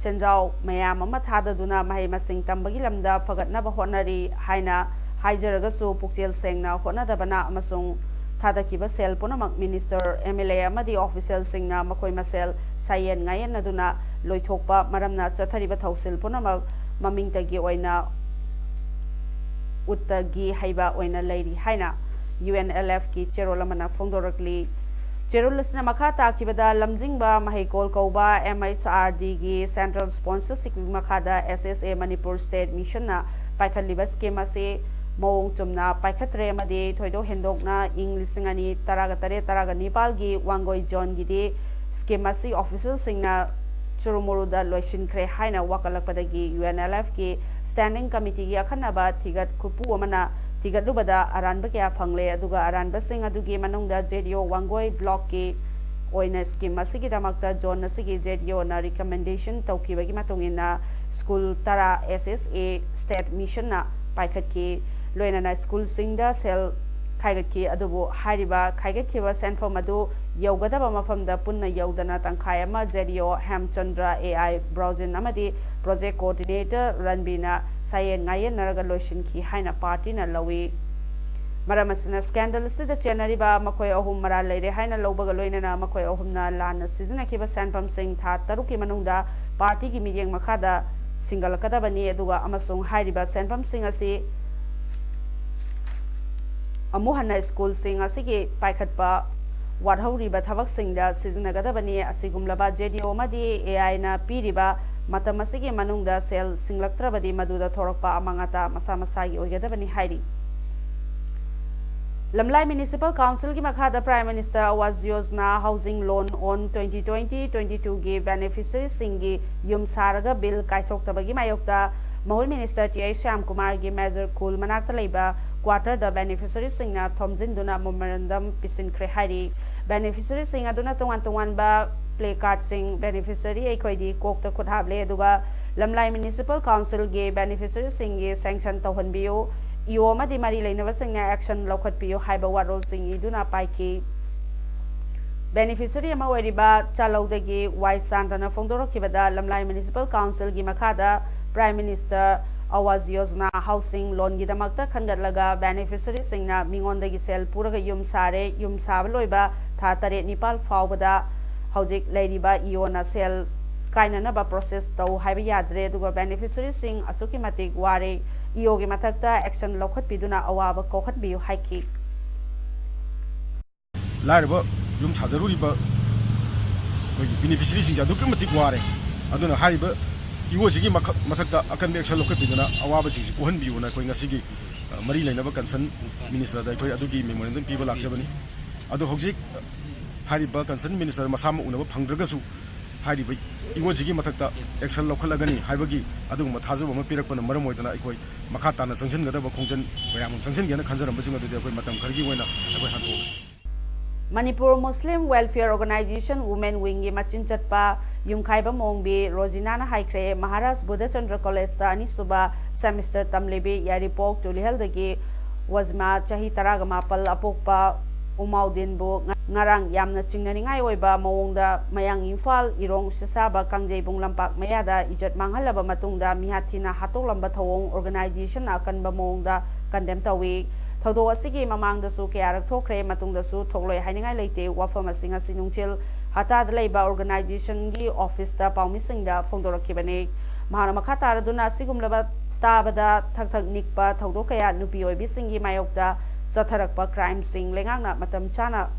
ꯁꯦꯟꯖꯥꯎ ꯃꯌꯥꯝ ꯑꯃ ꯊꯥꯗꯗꯨꯅ ꯃꯍꯩ ꯃꯁꯤꯡ ꯇꯝꯕꯒꯤ ꯂꯝꯗ ꯐꯒꯠꯅꯕ ꯍꯣꯠꯅꯔꯤ ꯍꯥꯏꯅ ꯍꯥꯏꯖꯔꯒꯁꯨ, ꯄꯨꯛꯆꯦꯜ ꯁꯦꯡꯅ ꯍꯣꯠꯅꯗꯕꯅ ꯑꯃꯁꯨꯡ ꯊꯥꯗꯈꯤꯕ ꯁꯦꯜ ꯄꯨꯝꯅꯃꯛ ꯃꯤꯅꯤꯁꯇꯔ, ꯑꯦꯝ ꯑꯦꯜ ꯑꯦ ꯑꯃꯗꯤ ꯑꯣꯐꯤꯁꯤꯌꯦꯜꯁꯤꯡꯅ ꯃꯈꯣꯏ ꯃꯁꯦꯜ ꯁꯥꯌꯦꯟ ꯉꯥꯌꯦꯟꯅꯗꯨꯅ ꯂꯣꯏꯊꯣꯛꯄ ꯃꯔꯝꯅ ꯆꯠꯊꯔꯤꯕ ꯊꯧꯁꯤꯜ ꯄꯨꯝꯅꯃꯛ ꯃꯃꯤꯡꯇꯒꯤ ꯑꯣꯏꯅ ꯎꯠꯇꯒꯤ ꯍꯩꯕ ꯑꯣꯏꯅ ꯂꯩꯔꯤ ꯍꯥꯏꯅ ꯌꯨ ꯑꯦꯟ ꯑꯦꯜ ꯑꯦꯐꯀꯤ ꯆꯦꯔꯣꯜ ꯑꯃꯅ ꯐꯣꯡꯗꯣꯔꯛꯂꯤ꯫ ꯆꯦꯔꯣꯜ ꯑꯁꯤꯅ ꯃꯈꯥ ꯇꯥꯈꯤꯕꯗ, ꯂꯝꯖꯤꯡꯕ ꯃꯍꯩꯀꯣꯜ ꯀꯧꯕ ꯑꯦꯝ ꯑꯩꯆ ꯑꯥꯔ ꯗꯤꯒꯤ ꯁꯦꯟꯇ꯭ꯔꯦꯜ ꯁ꯭ꯄꯣꯟꯁꯔꯁꯤꯞꯀꯤ ꯃꯈꯥꯗ ꯑꯦꯁ ꯑꯦꯁ ꯑꯦ ꯃꯅꯤꯄꯨꯔ ꯁ꯭ꯇꯦꯠ ꯃꯤꯁꯟꯅ ꯄꯥꯏꯈꯠꯂꯤꯕ ꯁ꯭ꯀꯤꯝ ꯑꯁꯤ ꯃꯑꯣꯡ ꯆꯨꯝꯅ ꯄꯥꯏꯈꯠꯇ꯭ꯔꯦ ꯑꯃꯗꯤ ꯊꯣꯏꯗꯣꯛ ꯍꯦꯟꯗꯣꯛꯅ ꯏꯪ ꯂꯤꯁꯤꯡ ꯑꯅꯤ ꯇꯔꯥꯒ ꯇꯔꯦꯠ ꯇꯔꯥꯒ ꯅꯤꯄꯥꯜꯒꯤ ꯋꯥꯡꯒꯣꯏ ꯖꯣꯟꯒꯤꯗꯤ ꯁ꯭ꯀꯤꯝ ꯑꯁꯤ ꯑꯣꯐꯤꯁꯤꯌꯦꯜꯁꯤꯡꯅ ꯆꯨꯔꯨꯃꯨꯔꯨꯗ ꯂꯣꯏꯁꯤꯟꯈ꯭ꯔꯦ ꯍꯥꯏꯅ ꯋꯥꯀꯠꯂꯛꯄꯗꯒꯤ ꯌꯨ ꯑꯦꯟ ꯑꯦꯜ ꯑꯦꯐꯀꯤ ꯁ꯭ꯇꯦꯟꯗꯤꯡ ꯀꯃꯤꯇꯤꯒꯤ ꯑꯈꯟꯅꯕ ꯊꯤꯒꯠ ꯈꯨꯠꯄꯨ ꯑꯃꯅ ꯊꯤꯒꯠꯂꯨꯕꯗ ꯑꯔꯥꯟꯕ ꯀꯌꯥ ꯐꯪꯂꯦ, ꯑꯗꯨꯒ ꯑꯔꯥꯟꯕꯁꯤꯡ ꯑꯗꯨꯒꯤ ꯃꯅꯨꯡꯗ ꯖꯦ ꯗꯤ ꯑꯣ ꯋꯥꯡꯒꯣꯏ ꯕ꯭ꯂꯣꯛꯀꯤ ꯑꯣꯏꯅ ꯁ꯭ꯀꯤꯝ ꯑꯁꯤꯒꯤꯗꯃꯛꯇ ꯖꯣꯟ ꯑꯁꯤꯒꯤ ꯖꯦ ꯗꯤ ꯑꯣꯅ ꯔꯤꯀꯃꯦꯟꯗꯦꯁꯟ ꯇꯧꯈꯤꯕꯒꯤ ꯃꯇꯨꯡ ꯏꯟꯅ ꯁ꯭ꯀꯨꯜ ꯇꯔꯥ ꯑꯦꯁ ꯑꯦꯁ ꯑꯦ ꯁ꯭ꯇꯦꯠ ꯃꯤꯁꯟꯅ ꯄꯥꯏꯈꯠꯈꯤ꯫ ꯂꯣꯏꯅꯅ ꯁ꯭ꯀꯨꯜꯁꯤꯡꯗ ꯁꯦꯜ ꯈꯥꯏꯒꯠꯈꯤ꯫ ꯑꯗꯨꯕꯨ ꯍꯥꯏꯔꯤꯕ ꯈꯥꯏꯒꯠꯈꯤꯕ ꯁꯦꯟꯐꯝ ꯑꯗꯨ ꯌꯧꯒꯗꯕ ꯃꯐꯝꯗ ꯄꯨꯟꯅ ꯌꯧꯗꯅ ꯇꯪꯈꯥꯏ ꯑꯃ ꯖꯦ ꯗꯤ ꯑꯣ ꯍꯦꯝꯆꯟꯗ꯭ꯔ, ꯑꯦ ꯑꯥꯏ ꯕ꯭ꯔꯥꯎꯖꯤꯟ ꯑꯃꯗꯤ ꯄ꯭ꯔꯣꯖꯦꯛ ꯀꯣꯑꯣꯔꯗꯤꯅꯦꯇꯔ ꯔꯟꯕꯤꯅ ꯁꯥꯌꯦꯟ ꯉꯥꯌꯦꯟꯅꯔꯒ ꯂꯣꯏꯁꯤꯟꯈꯤ ꯍꯥꯏꯅ ꯄꯥꯔꯇꯤꯅ ꯂꯧꯏ꯫ ꯃꯔꯝ ꯑꯁꯤꯅ ꯁ꯭ꯀꯦꯟꯗꯜ ꯑꯁꯤꯗ ꯆꯦꯟꯅꯔꯤꯕ ꯃꯈꯣꯏ ꯑꯍꯨꯝ ꯃꯔꯥꯜ ꯂꯩꯔꯦ ꯍꯥꯏꯅ ꯂꯧꯕꯒ ꯂꯣꯏꯅꯅ ꯃꯈꯣꯏ ꯑꯍꯨꯝꯅ ꯂꯥꯟꯅ ꯁꯤꯖꯤꯟꯅꯈꯤꯕ ꯁꯦꯟꯐꯝꯁꯤꯡ ꯊꯥ ꯇꯔꯨꯛꯀꯤ ꯃꯅꯨꯡꯗ ꯄꯥꯔꯇꯤꯒꯤ ꯃꯤꯠꯌꯦꯡ ꯃꯈꯥꯗ ꯁꯤꯡꯒꯠꯂꯛꯀꯗꯕꯅꯤ, ꯑꯗꯨꯒ ꯑꯃꯁꯨꯡ ꯍꯥꯏꯔꯤꯕ ꯁꯦꯟꯐꯝꯁꯤꯡ ꯑꯁꯤ ꯑꯃꯨꯛ ꯍꯟꯅ ꯁ꯭ꯀꯨꯜꯁꯤꯡ ꯑꯁꯤꯒꯤ ꯄꯥꯏꯈꯠꯄ ꯋꯥꯠꯍꯧꯔꯤꯕ ꯊꯕꯛꯁꯤꯡꯗ ꯁꯤꯖꯤꯟꯅꯒꯗꯕꯅꯤ꯫ ꯑꯁꯤꯒꯨꯝꯂꯕ ꯖꯦ ꯗꯤ ꯑꯣ ꯑꯃꯗꯤ ꯑꯦ ꯑꯥꯏꯅ ꯄꯤꯔꯤꯕ ꯃꯇꯝ ꯑꯁꯤꯒꯤ ꯃꯅꯨꯡꯗ ꯁꯦꯜ ꯁꯤꯡꯂꯛꯇ꯭ꯔꯕꯗꯤ ꯃꯗꯨꯗ ꯊꯣꯔꯛꯄ ꯑꯃꯥꯡ ꯑꯇꯥ ꯃꯁꯥ ꯃꯁꯥꯒꯤ ꯑꯣꯏꯒꯗꯕꯅꯤ ꯍꯥꯏꯔꯤ꯫ ꯂꯝꯂꯥꯏ ꯃ꯭ꯌꯨꯅꯤꯁꯤꯄꯥꯜ ꯀꯥꯎꯟꯁꯤꯜꯒꯤ ꯃꯈꯥꯗ Prime Minister Awas Yojana Housing Loan on twenty twenty twenty-two ꯒꯤ ꯕꯦꯅꯤꯐꯤꯁꯔꯤꯁꯤꯡꯒꯤ ꯌꯨꯝ ꯁꯥꯔꯒ ꯕꯤꯜ ꯀꯥꯏꯊꯣꯛꯇꯕꯒꯤ ꯃꯥꯌꯣꯛꯇ ꯃꯍꯨꯠ ꯃꯤꯅꯤꯁꯇꯔ ꯇꯤ ꯑꯩꯆ ꯁ꯭ꯌꯥꯝꯀꯨꯃꯥꯔꯒꯤ ꯃꯦꯖꯔ ꯈꯨꯜ ꯃꯅꯥꯛꯇ ꯂꯩꯕ quarter ꯗ beneficiary ꯁꯤꯡꯅ ꯊꯣꯝꯖꯤꯟꯗꯨꯅ memorandum ꯄꯤꯁꯤꯟꯈ꯭ꯔꯦ ꯍꯥꯏꯔꯤ꯫ Beneficiary ꯁꯤꯡ ꯑꯗꯨꯅ ꯇꯣꯉꯥꯟ ꯇꯣꯉꯥꯟꯕ placard ꯁꯤꯡ, "Beneficiary ꯑꯩꯈꯣꯏꯗꯤ ꯀꯣꯛꯇ ꯈꯨꯠ ꯍꯥꯞꯂꯦ" ꯑꯗꯨꯒ "ꯂꯝꯂꯥꯏ Municipal Council ꯒꯤ beneficiary ꯁꯤꯡꯒꯤ sanction ꯇꯧꯍꯟꯕꯤꯌꯨ", "E O ꯑꯃꯗꯤ ꯃꯔꯤ ꯂꯩꯅꯕꯁꯤꯡꯅ action ꯂꯧꯈꯠꯄꯤꯌꯨ" ꯍꯥꯏꯕ ꯋꯥꯔꯣꯜꯁꯤꯡ ꯏꯗꯨꯅ ꯄꯥꯏꯈꯤ꯫ Beneficiary ꯑꯃ ꯑꯣꯏꯔꯤꯕ ꯆꯥꯂꯧꯗꯒꯤ ꯋꯥꯏ ꯁꯥꯟꯇꯅ ꯐꯣꯡꯗꯣꯔꯛꯈꯤꯕꯗ, ꯂꯝꯂꯥꯏ Municipal Council ꯒꯤ ꯃꯈꯥꯗ Prime Minister Awas Yojana housing loan ꯒꯤꯗꯃꯛꯇ ꯈꯟꯒꯠꯂꯒ beneficiary ꯁꯤꯡꯅ ꯃꯤꯉꯣꯟꯗꯒꯤ ꯁꯦꯜ ꯄꯨꯔꯒ ꯌꯨꯝ ꯁꯥꯔꯦ꯫ ꯌꯨꯝ ꯁꯥꯕ ꯂꯣꯏꯕ ꯊꯥ ꯇꯔꯦꯠ ꯅꯤꯄꯥꯜ ꯐꯥꯎꯕꯗ ꯍꯧꯖꯤꯛ ꯂꯩꯔꯤꯕ E O ꯅ ꯁꯦꯜ ꯀꯥꯏꯅꯅꯕ process ꯇꯧ ꯍꯥꯏꯕ ꯌꯥꯗ꯭ꯔꯦ, ꯑꯗꯨꯒ beneficiary ꯁꯤꯡ ꯑꯁꯨꯛꯀꯤ ꯃꯇꯤꯛ ꯋꯥꯔꯦ꯫ E O ꯒꯤ ꯃꯊꯛꯇ action ꯂꯧꯈꯠꯄꯤꯗꯨꯅ ꯑꯋꯥꯕ ꯀꯣꯛꯍꯟꯕꯤꯌꯨ ꯍꯥꯏꯈꯤ꯫ ꯂꯥꯏꯔꯕ ꯌꯨꯝ ꯁꯥꯖꯔꯨꯔꯤꯕ ꯑꯩꯈꯣꯏꯒꯤ beneficiary ꯁꯤꯡꯁꯦ ꯑꯗꯨꯛꯀꯤ ꯃꯇꯤꯛ ꯋꯥꯔꯦ꯫ ꯑꯗꯨꯅ ꯍꯥꯏꯔꯤꯕ E O ꯁꯤꯒꯤ ꯃꯈꯛ-, ꯃꯊꯛꯇ ꯑꯀꯟꯕ action ꯂꯧꯈꯠꯄꯤꯗꯨꯅ ꯑꯋꯥꯕꯁꯤꯡꯁꯤ ꯀꯣꯛꯍꯟꯕꯤꯌꯨꯅ ꯑꯩꯈꯣꯏ ꯉꯁꯤꯒꯤ, ꯑ, ꯃꯔꯤ ꯂꯩꯅꯕ concern minister ꯗ ꯑꯩꯈꯣꯏ ꯑꯗꯨꯒꯤ memorandum ꯄꯤꯕ ꯂꯥꯛꯆꯕꯅꯤ꯫ ꯑꯗꯣ ꯍꯧꯖꯤꯛ ꯍꯥꯏꯔꯤꯕ concern minister ꯃꯁꯥꯃꯛ ꯎꯅꯕ ꯐꯪꯗ꯭ꯔꯒꯁꯨ, ꯍꯥꯏꯔꯤꯕ E O ꯁꯤꯒꯤ ꯃꯊꯛꯇ action ꯂꯧꯈꯠꯂꯒꯅꯤ ꯍꯥꯏꯕꯒꯤ ꯑꯗꯨꯒꯨꯝꯕ ꯊꯥꯖꯕ ꯑꯃ ꯄꯤꯔꯛꯄꯅ ꯃꯔꯝ ꯑꯣꯏꯗꯅ ꯑꯩꯈꯣꯏ ꯃꯈꯥ ꯇꯥꯅ ꯆꯪꯁꯤꯟꯒꯗꯕ ꯈꯣꯡꯖꯪ ꯀꯌꯥ ꯑꯃ ꯆꯪꯁꯤꯟꯒꯦꯅ ꯈꯟꯖꯔꯝꯕꯁꯤꯡ ꯑꯗꯨꯗꯤ ꯑꯩꯈꯣꯏ ꯃꯇꯝ ꯈꯔꯒꯤ ꯑꯣꯏꯅ ꯑꯩꯈꯣꯏ ꯍꯟꯗꯣꯛꯑꯒꯦ꯫ Manipur Muslim Welfare Organization Women Wing ꯒꯤ ꯃꯆꯤꯟ ꯆꯠꯄ ꯌꯨꯝꯈꯥꯏꯕ ꯃꯣꯡꯕꯤ ꯔꯣꯖꯤꯅꯥꯅ ꯍꯥꯏꯈ꯭ꯔꯦ, ꯃꯍꯥꯔꯥꯖ ꯕꯨꯙꯆꯟꯗ꯭ꯔ ꯀꯣꯂꯦꯖꯇ ꯑꯅꯤꯁꯨꯕ semester ꯇꯝꯂꯤꯕꯤ ꯌꯥꯏꯔꯤꯄꯣꯛ ꯇꯨꯂꯤꯍꯜꯗꯒꯤ ꯋꯥꯖꯤꯃꯥ ꯆꯍꯤ ꯇꯔꯥꯒ ꯃꯥꯄꯜ ꯑꯄꯣꯛꯄ ꯎꯃꯥꯎꯗꯤꯟꯕꯨ ꯉ-, ꯉꯔꯥꯡ ꯌꯥꯝꯅ ꯆꯤꯡꯅꯅꯤꯡꯉꯥꯏ ꯑꯣꯏꯕ ꯃꯑꯣꯡꯗ ꯃꯌꯥꯡ ꯏꯝꯐꯥꯜ ꯏꯔꯣꯡ ꯁꯤꯁꯥꯕ ꯀꯥꯡꯖꯩꯕꯨꯡ ꯂꯝꯄꯥꯛ ꯃꯌꯥꯗ ꯏꯖꯠ ꯃꯥꯡꯍꯜꯂꯕ ꯃꯇꯨꯡꯗ ꯃꯤꯍꯥꯠ ꯊꯤꯅ ꯍꯥꯠꯇꯣꯛꯂꯝꯕ ꯊꯧꯑꯣꯡ organization ꯅ ꯑꯀꯟꯕ ꯃꯑꯣꯡꯗ condemn ꯇꯧꯏ꯫ ꯊꯧꯗꯣꯛ ꯑꯁꯤꯒꯤ ꯃꯃꯥꯡꯗꯁꯨ ꯀꯌꯥꯔꯛ ꯊꯣꯛꯈ꯭ꯔꯦ, ꯃꯇꯨꯡꯗꯁꯨ ꯊꯣꯛꯂꯣꯏ ꯍꯥꯏꯅꯤꯡꯉꯥꯏ ꯂꯩꯇꯦ꯫ ꯋꯥꯐꯝ ꯑꯁꯤ ꯉꯁꯤ ꯅꯨꯡꯊꯤꯜ ꯍꯇꯥꯗ ꯂꯩꯕ organization ꯒꯤ office ꯇ ꯄꯥꯎꯃꯤꯁꯤꯡꯗ ꯐꯣꯡꯗꯣꯔꯛꯈꯤꯕꯅꯤ꯫ ꯃꯍꯥꯛꯅ ꯃꯈꯥ ꯇꯥꯔꯗꯨꯅ ꯑꯁꯤꯒꯨꯝꯂꯕ ꯇꯥꯕꯗ ꯊꯛ ꯊꯛ ꯅꯤꯛꯄ ꯊꯧꯗꯣꯛ ꯀꯌꯥ ꯅꯨꯄꯤ ꯑꯣꯏꯕꯤꯁꯤꯡꯒꯤ ꯃꯥꯌꯣꯛꯇ ꯆꯠꯊꯔꯛꯄ crime ꯁꯤꯡ ꯂꯩꯉꯥꯛꯅ ꯃꯇꯝ ꯆꯥꯅ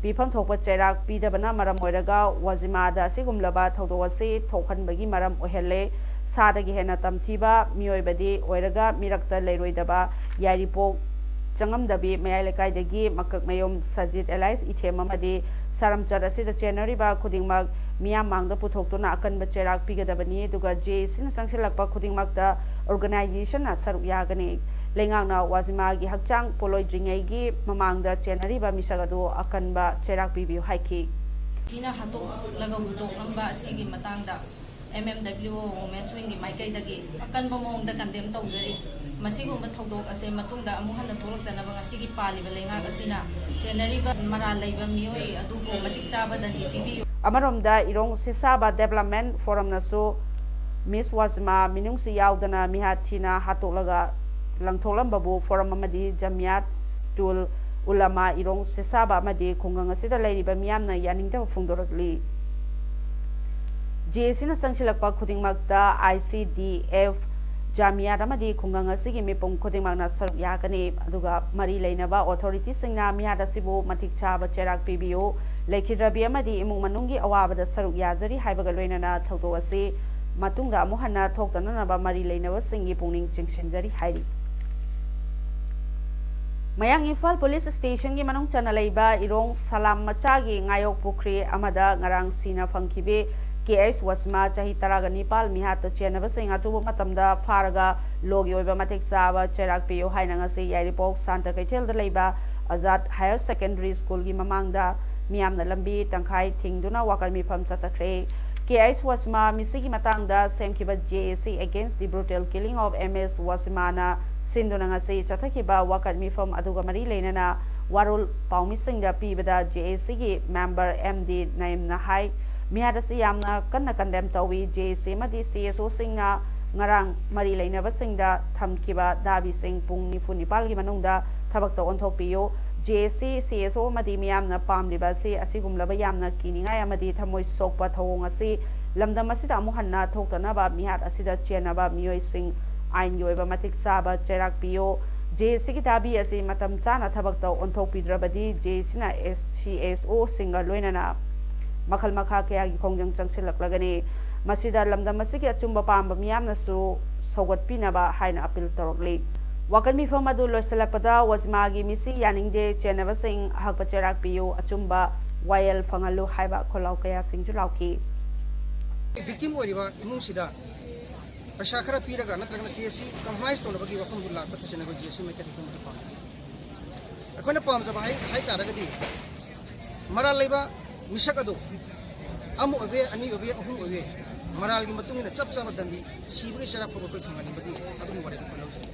ꯄꯤꯐꯝ ꯊꯣꯛꯄ ꯆꯩꯔꯥꯛ ꯄꯤꯗꯕꯅ ꯃꯔꯝ ꯑꯣꯏꯔꯒ ꯋꯥꯖꯤꯃꯥꯗ ꯑꯁꯤꯒꯨꯝꯂꯕ ꯊꯧꯗꯣꯛ ꯑꯁꯤ ꯊꯣꯛꯍꯟꯕꯒꯤ ꯃꯔꯝ ꯑꯣꯏꯍꯜꯂꯦ꯫ ꯁꯥꯗꯒꯤ ꯍꯦꯟꯅ ꯇꯝꯊꯤꯕ ꯃꯤꯑꯣꯏꯕꯗꯤ ꯑꯣꯏꯔꯒ ꯃꯤꯔꯛꯇ ꯂꯩꯔꯣꯏꯗꯕ ꯌꯥꯏꯔꯤꯄꯣꯛ ꯆꯪꯉꯝꯗꯕꯤ ꯃꯌꯥꯏ ꯂꯩꯀꯥꯏꯗꯒꯤ ꯃꯀꯛꯃꯌꯨꯝ ꯁꯖꯤꯠ ꯑꯦꯂꯥꯏꯁ ꯏꯊꯦꯝ ꯑꯃꯗꯤ ꯁꯥꯔꯝꯆꯠ ꯑꯁꯤꯗ ꯆꯦꯟꯅꯔꯤꯕ ꯈꯨꯗꯤꯡꯃꯛ ꯃꯤꯌꯥꯝ ꯃꯥꯡꯗ ꯄꯨꯊꯣꯛꯇꯨꯅ ꯑꯀꯟꯕ ꯆꯩꯔꯥꯛ ꯄꯤꯒꯗꯕꯅꯤ, ꯑꯗꯨꯒ J A C ꯅ ꯆꯪꯁꯤꯜꯂꯛꯄ ꯈꯨꯗꯤꯡꯃꯛꯇ organization ꯅ ꯁꯔꯨꯛ ꯌꯥꯒꯅꯤ꯫ ꯂꯩꯉꯥꯛꯅ ꯋꯥꯖꯤꯃꯥꯒꯤ ꯍꯛꯆꯥꯡ ꯄꯣꯂꯣꯏꯗ꯭ꯔꯤꯉꯩꯒꯤ ꯃꯃꯥꯡꯗ ꯆꯦꯟꯅꯔꯤꯕ ꯃꯤꯁꯛ ꯑꯗꯨ ꯑꯀꯟꯕ ꯆꯩꯔꯥꯛ ꯄꯤꯕꯤꯌꯨ ꯍꯥꯏꯈꯤ꯫ ꯁꯤꯅ ꯍꯥꯠꯇꯣꯛꯂꯒ ꯍꯨꯟꯗꯣꯛꯂꯝꯕ ꯑꯁꯤꯒꯤ ꯃꯇꯥꯡꯗ ꯑꯦꯝ ꯑꯦꯝ ꯗꯕ꯭ꯂꯤꯎ ꯑꯣ ꯋꯨꯃꯦꯟꯁ ꯋꯤꯡꯒꯤ ꯃꯥꯏꯀꯩꯗꯒꯤ ꯑꯀꯟꯕ ꯃꯑꯣꯡꯗ ꯀꯟꯗꯦꯝ ꯇꯧꯖꯔꯤ꯫ ꯃꯁꯤꯒꯨꯝꯕ ꯊꯧꯗꯣꯛ ꯑꯁꯦ ꯃꯇꯨꯡꯗ ꯑꯃꯨꯛ ꯍꯟꯅ ꯊꯣꯛꯂꯛꯇꯅꯕ ꯉꯁꯤꯒꯤ ꯄꯥꯜꯂꯤꯕ ꯂꯩꯉꯥꯛ ꯑꯁꯤꯅ ꯆꯦꯟꯅꯔꯤꯕ ꯃꯔꯥꯜ ꯂꯩꯕ ꯃꯤꯑꯣꯏ ꯑꯗꯨꯕꯨ ꯃꯇꯤꯛ ꯆꯥꯕ ꯗꯟꯗꯤ ꯄꯤꯕꯤꯌꯨ꯫ ꯑꯃꯔꯣꯝꯗ ꯏꯔꯣꯡ ꯁꯤꯁꯥꯕ ꯗꯦꯕꯂꯞꯃꯦꯟ ꯐꯣꯔꯝꯅꯁꯨ ꯃꯤꯁ ꯋꯥꯖꯤꯃꯥ ꯃꯤꯅꯨꯡꯁꯤ ꯌꯥꯎꯗꯅ ꯃꯤꯍꯥꯠ ꯊꯤꯅ ꯍꯥꯠꯇꯣꯛꯂꯒ ꯂꯪꯊꯣꯛꯂꯝꯕꯕꯨ ꯐꯣꯔꯝ ꯑꯃꯗꯤ ꯖꯃꯤꯌꯥꯠ ꯇꯨꯜ ꯎꯂꯃꯥ ꯏꯔꯣꯡ ꯁꯤꯁꯥꯕ ꯑꯃꯗꯤ ꯈꯨꯡꯒꯪ ꯑꯁꯤꯗ ꯂꯩꯔꯤꯕ ꯃꯤꯌꯥꯝꯅ ꯌꯥꯅꯤꯡꯗꯕ ꯐꯣꯡꯗꯣꯔꯛꯂꯤ꯫ ꯖꯦ ꯑꯦ ꯁꯤꯅ ꯆꯪꯁꯤꯜꯂꯛꯄ ꯈꯨꯗꯤꯡꯃꯛꯇ ꯑꯥꯏ ꯁꯤ ꯗꯤ ꯑꯦꯐ, ꯖꯥꯃꯤꯌꯥꯠ ꯑꯃꯗꯤ ꯈꯨꯡꯒꯪ ꯑꯁꯤꯒꯤ ꯃꯤꯄꯨꯝ ꯈꯨꯗꯤꯡꯃꯛꯅ ꯁꯔꯨꯛ ꯌꯥꯒꯅꯤ꯫ ꯑꯗꯨꯒ ꯃꯔꯤ ꯂꯩꯅꯕ ꯑꯣꯊꯣꯔꯤꯇꯤꯁꯤꯡꯅ ꯃꯤꯍꯥꯠ ꯑꯁꯤꯕꯨ ꯃꯇꯤꯛ ꯆꯥꯕ ꯆꯩꯔꯥꯛ ꯄꯤꯕꯤꯌꯨ, ꯂꯩꯈꯤꯗ꯭ꯔꯕꯤ ꯑꯃꯗꯤ ꯏꯃꯨꯡ ꯃꯅꯨꯡꯒꯤ ꯑꯋꯥꯕꯗ ꯁꯔꯨꯛ ꯌꯥꯖꯔꯤ ꯍꯥꯏꯕꯒ ꯂꯣꯏꯅꯅ ꯊꯧꯗꯣꯛ ꯑꯁꯤ ꯃꯇꯨꯡꯗ ꯑꯃꯨꯛ ꯍꯟꯅ ꯊꯣꯛꯇꯅꯅꯕ ꯃꯔꯤ ꯂꯩꯅꯕꯁꯤꯡꯒꯤ ꯄꯨꯛꯅꯤꯡ ꯆꯤꯡꯁꯤꯟꯖꯔꯤ ꯍꯥꯏꯔꯤ꯫ ꯃꯌꯥꯡ ꯏꯝꯐꯥꯜ ꯄꯨꯂꯤꯁ ꯁ꯭ꯇꯦꯁꯟꯒꯤ ꯃꯅꯨꯡ ꯆꯟꯅ ꯂꯩꯕ ꯏꯔꯣꯡ ꯁꯂꯥꯝ ꯃꯆꯥꯒꯤ ꯉꯥꯌꯣꯛ ꯄꯨꯈ꯭ꯔꯤ ꯑꯃꯗ ꯉꯔꯥꯡ ꯁꯤꯅ ꯐꯪꯈꯤꯕꯤ ꯀꯦ ꯑꯩꯆ ꯋꯥꯁꯃꯥ, ꯆꯍꯤ ꯇꯔꯥꯒ ꯅꯤꯄꯥꯜ, ꯃꯤꯍꯥꯠꯇ ꯆꯦꯟꯅꯕꯁꯤꯡ ꯑꯊꯨꯕ ꯃꯇꯝꯗ ꯐꯥꯔꯒ ꯂꯣꯒꯤ ꯑꯣꯏꯕ ꯃꯇꯤꯛ ꯆꯥꯕ ꯆꯩꯔꯥꯛ ꯄꯤꯌꯨ ꯍꯥꯏꯅ ꯉꯁꯤ ꯌꯥꯏꯔꯤꯄꯣꯛ ꯁꯥꯟꯇ ꯀꯩꯊꯦꯜꯗ ꯂꯩꯕ ꯑꯖꯥꯗ ꯍꯥꯌꯔ ꯁꯦꯀꯦꯟꯗꯔꯤ ꯁ꯭ꯀꯨꯜꯒꯤ ꯃꯃꯥꯡꯗ ꯃꯤꯌꯥꯝꯅ ꯂꯝꯕꯤ ꯇꯪꯈꯥꯏ ꯊꯤꯡꯗꯨꯅ ꯋꯥꯀꯠ ꯃꯤꯐꯝ ꯆꯠꯊꯈ꯭ꯔꯦ꯫ ꯀꯦ ꯑꯩꯆ ꯋꯥꯁꯃꯥ ꯃꯤꯁꯤꯒꯤ ꯃꯇꯥꯡꯗ ꯁꯦꯝꯈꯤꯕ ꯖꯦ ꯑꯦ ꯁꯤ Against the Brutal Killing of M S ꯋꯥꯁꯤꯃꯥꯅ ꯁꯤꯟꯗꯨꯅ ꯉꯁꯤ ꯆꯠꯊꯈꯤꯕ ꯋꯥꯀꯠ ꯃꯤꯐꯝ ꯑꯗꯨꯒ ꯃꯔꯤ ꯂꯩꯅꯅ ꯋꯥꯔꯣꯜ ꯄꯥꯎꯃꯤꯁꯤꯡꯗ ꯄꯤꯕꯗ ꯖꯦ ꯑꯦ ꯁꯤꯒꯤ ꯃꯦꯝꯕꯔ ꯑꯦꯝ ꯗꯤ ꯅꯌꯤꯝꯅ ꯍꯥꯏ, ꯃꯤꯍꯥꯠ ꯑꯁꯤ ꯌꯥꯝꯅ ꯀꯟꯅ ꯀꯟꯗꯦꯝ ꯇꯧꯏ꯫ ꯖꯦ ꯑꯦ ꯁꯤ ꯑꯃꯗꯤ ꯁꯤ ꯑꯦꯁ ꯑꯣꯁꯤꯡꯅ ꯉꯔꯥꯡ ꯃꯔꯤ ꯂꯩꯅꯕꯁꯤꯡꯗ ꯊꯝꯈꯤꯕ ꯗꯥꯕꯤꯁꯤꯡ ꯄꯨꯡ ꯅꯤꯐꯨ ꯅꯤꯄꯥꯜꯒꯤ ꯃꯅꯨꯡꯗ ꯊꯕꯛꯇ ꯑꯣꯟꯊꯣꯛꯄꯤꯌꯨ꯫ ꯖꯦ ꯑꯦ ꯁꯤ, ꯁꯤ ꯑꯦꯁ ꯑꯣ ꯑꯃꯗꯤ ꯃꯤꯌꯥꯝꯅ ꯄꯥꯝꯂꯤꯕ ꯑꯁꯤ ꯑꯁꯤꯒꯨꯝꯂꯕ ꯌꯥꯝꯅ ꯀꯤꯅꯤꯡꯉꯥꯏ ꯑꯃꯗꯤ ꯊꯃꯣꯏ ꯁꯣꯛꯄ ꯊꯧꯑꯣꯡ ꯑꯁꯤ ꯂꯝꯗꯝ ꯑꯁꯤꯗ ꯑꯃꯨꯛ ꯍꯟꯅ ꯊꯣꯛꯇꯅꯕ ꯃꯤꯍꯥꯠ ꯑꯁꯤꯗ ꯆꯦꯟꯅꯕ ꯃꯤꯑꯣꯏꯁꯤꯡ ꯑꯥꯏꯟꯒꯤ ꯑꯣꯏꯕ ꯃꯇꯤꯛ ꯆꯥꯕ ꯆꯩꯔꯥꯛ ꯄꯤꯌꯨ꯫ ꯖꯦ ꯑꯦ ꯁꯤꯒꯤ ꯗꯥꯕꯤ ꯑꯁꯤ ꯃꯇꯝ ꯆꯥꯅ ꯊꯕꯛꯇ ꯑꯣꯟꯊꯣꯛꯄꯤꯗ꯭ꯔꯕꯗꯤ ꯖꯦ ꯑꯦ ꯁꯤꯅ ꯁꯤ ꯑꯦꯁ ꯑꯣꯁꯤꯡꯒ ꯂꯣꯏꯅꯅ ꯃꯈꯜ ꯃꯈꯥ ꯀꯌꯥꯒꯤ ꯈꯣꯡꯖꯪ ꯆꯪꯁꯤꯜꯂꯛꯂꯒꯅꯤ꯫ ꯃꯁꯤꯗ ꯂꯝꯗꯝ ꯑꯁꯤꯒꯤ ꯑꯆꯨꯝꯕ ꯄꯥꯝꯕ ꯃꯤꯌꯥꯝꯅꯁꯨ ꯁꯧꯒꯠꯄꯤꯅꯕ ꯍꯥꯏꯅ ꯑꯄꯤꯜ ꯇꯧꯔꯛꯂꯤ꯫ ꯋꯥꯀꯠ ꯃꯤꯐꯝ ꯑꯗꯨ ꯂꯣꯏꯁꯤꯜꯂꯛꯄꯗ ꯋꯥꯖꯤꯃꯥꯒꯤ ꯃꯤꯁꯤ ꯌꯥꯅꯤꯡꯗꯦ, ꯆꯦꯟꯅꯕꯁꯤꯡ ꯑꯍꯛꯄ ꯆꯩꯔꯥꯛ ꯄꯤꯌꯨ, ꯑꯆꯨꯝꯕ ꯋꯥꯌꯦꯜ ꯐꯪꯍꯜꯂꯨ ꯍꯥꯏꯕ ꯈꯣꯜꯂꯥꯎ ꯀꯌꯥꯁꯤꯡꯁꯨ ꯂꯥꯎꯈꯤ꯫ ꯚꯤꯛꯇꯤꯝ ꯑꯣꯏꯔꯤꯕ ꯏꯃꯨꯡꯁꯤꯗ ꯄꯩꯁꯥ ꯈꯔ ꯄꯤꯔꯒ ꯅꯠꯇ꯭ꯔꯒꯅ ꯀꯦꯁꯁꯤ ꯀꯝꯄ꯭ꯔꯣꯃꯥꯏꯁ ꯇꯧꯅꯕꯒꯤ ꯋꯥꯐꯝꯗꯨ ꯂꯥꯛꯄ ꯇꯁꯦꯡꯅ ꯑꯩꯈꯣꯏ ꯖꯦ ꯑꯦꯁ ꯁꯤ ꯃꯥꯏꯀꯩꯗꯒꯤ ꯈꯨꯔꯨꯝꯕꯗ ꯄꯥꯝꯃꯤ꯫ ꯑꯩꯈꯣꯏꯅ ꯄꯥꯝꯖꯕ ꯍꯥꯏ ꯍꯥꯏ ꯇꯥꯔꯒꯗꯤ ꯃꯔꯥꯜ ꯂꯩꯕ ꯃꯤꯁꯛ ꯑꯗꯨ ꯑꯃ ꯑꯣꯏꯕ ꯌꯥꯏ, ꯑꯅꯤ ꯑꯣꯏꯕ ꯌꯥꯏ, ꯑꯍꯨꯝ ꯑꯣꯏꯕ ꯌꯥꯏ, ꯃꯔꯥꯜꯒꯤ ꯃꯇꯨꯡ ꯏꯟꯅ ꯆꯞ ꯆꯥꯕ ꯗꯟꯗꯤ, ꯁꯤꯕꯒꯤ ꯆꯩꯔꯥꯛ ꯐꯥꯎꯕ ꯑꯩꯈꯣꯏ ꯐꯪꯍꯟꯅꯤꯡꯕꯒꯤ ꯑꯗꯨꯒꯨꯝꯕ ꯋꯥꯔꯦꯞ ꯑꯩꯈꯣꯏ ꯂꯧꯖꯩ꯫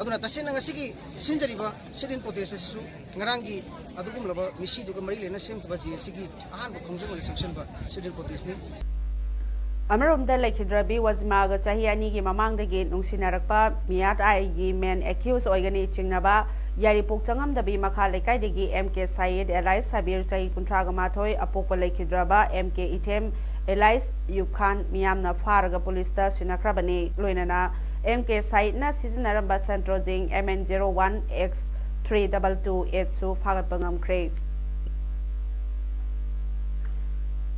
ꯑꯗꯨꯅ ꯇꯁꯦꯡꯅ ꯉꯁꯤꯒꯤ ꯁꯤꯟꯖꯔꯤꯕ sit-in protest ꯑꯁꯤꯁꯨ ꯉꯔꯥꯡꯒꯤ ꯑꯗꯨꯒꯨꯝꯂꯕ ꯃꯤꯁꯤꯗꯨꯒ ꯃꯔꯤ ꯂꯩꯅ ꯁꯦꯝꯈꯤꯕ ꯖꯦ ꯑꯦꯁ ꯁꯤꯒꯤ ꯑꯍꯥꯟꯕ ꯈꯣꯡꯖꯪ ꯑꯣꯏꯅ ꯆꯪꯁꯤꯟꯕ sit-in protest ꯅꯤ꯫ ꯑꯃꯔꯣꯝꯗ ꯂꯩꯈꯤꯗ꯭ꯔꯕꯤ ꯋꯥꯖꯤꯃꯥꯒ ꯆꯍꯤ ꯑꯅꯤꯒꯤ ꯃꯃꯥꯡꯗꯒꯤ ꯅꯨꯡꯁꯤꯅꯔꯛꯄ ꯃꯤꯌꯥꯠ ꯑꯥꯏꯒꯤ main accused ꯑꯣꯏꯒꯅꯤ ꯆꯤꯡꯅꯕ ꯌꯥꯏꯔꯤꯄꯣꯛ ꯆꯉꯝꯗꯕꯤ ꯃꯈꯥ ꯂꯩꯀꯥꯏꯗꯒꯤ ꯑꯦꯝ ꯀꯦ ꯁꯌꯤꯗ alias ꯁꯕꯤꯔ ꯆꯍꯤ ꯀꯨꯟꯊ꯭ꯔꯥꯒ ꯃꯥꯊꯣꯏ, ꯑꯄꯣꯛꯄ ꯂꯩꯈꯤꯗ꯭ꯔꯕ ꯑꯦꯝ ꯀꯦ ꯏꯊꯦꯝ alias ꯌꯨꯕ ꯈꯥꯟ ꯃꯤꯌꯥꯝꯅ ꯐꯥꯔꯒ ꯄꯨꯂꯤꯁꯇ ꯁꯤꯟꯅꯈ꯭ꯔꯕꯅꯤ꯫ ꯂꯣꯏꯅꯅ ꯑꯦꯝ ꯀꯦ ꯁꯌꯤꯗꯅ ꯁꯤꯖꯤꯟꯅꯔꯝꯕ Centrozing M N zero one X three double two eight ꯁꯨ ꯐꯥꯒꯠꯄ ꯉꯝꯈ꯭ꯔꯦ꯫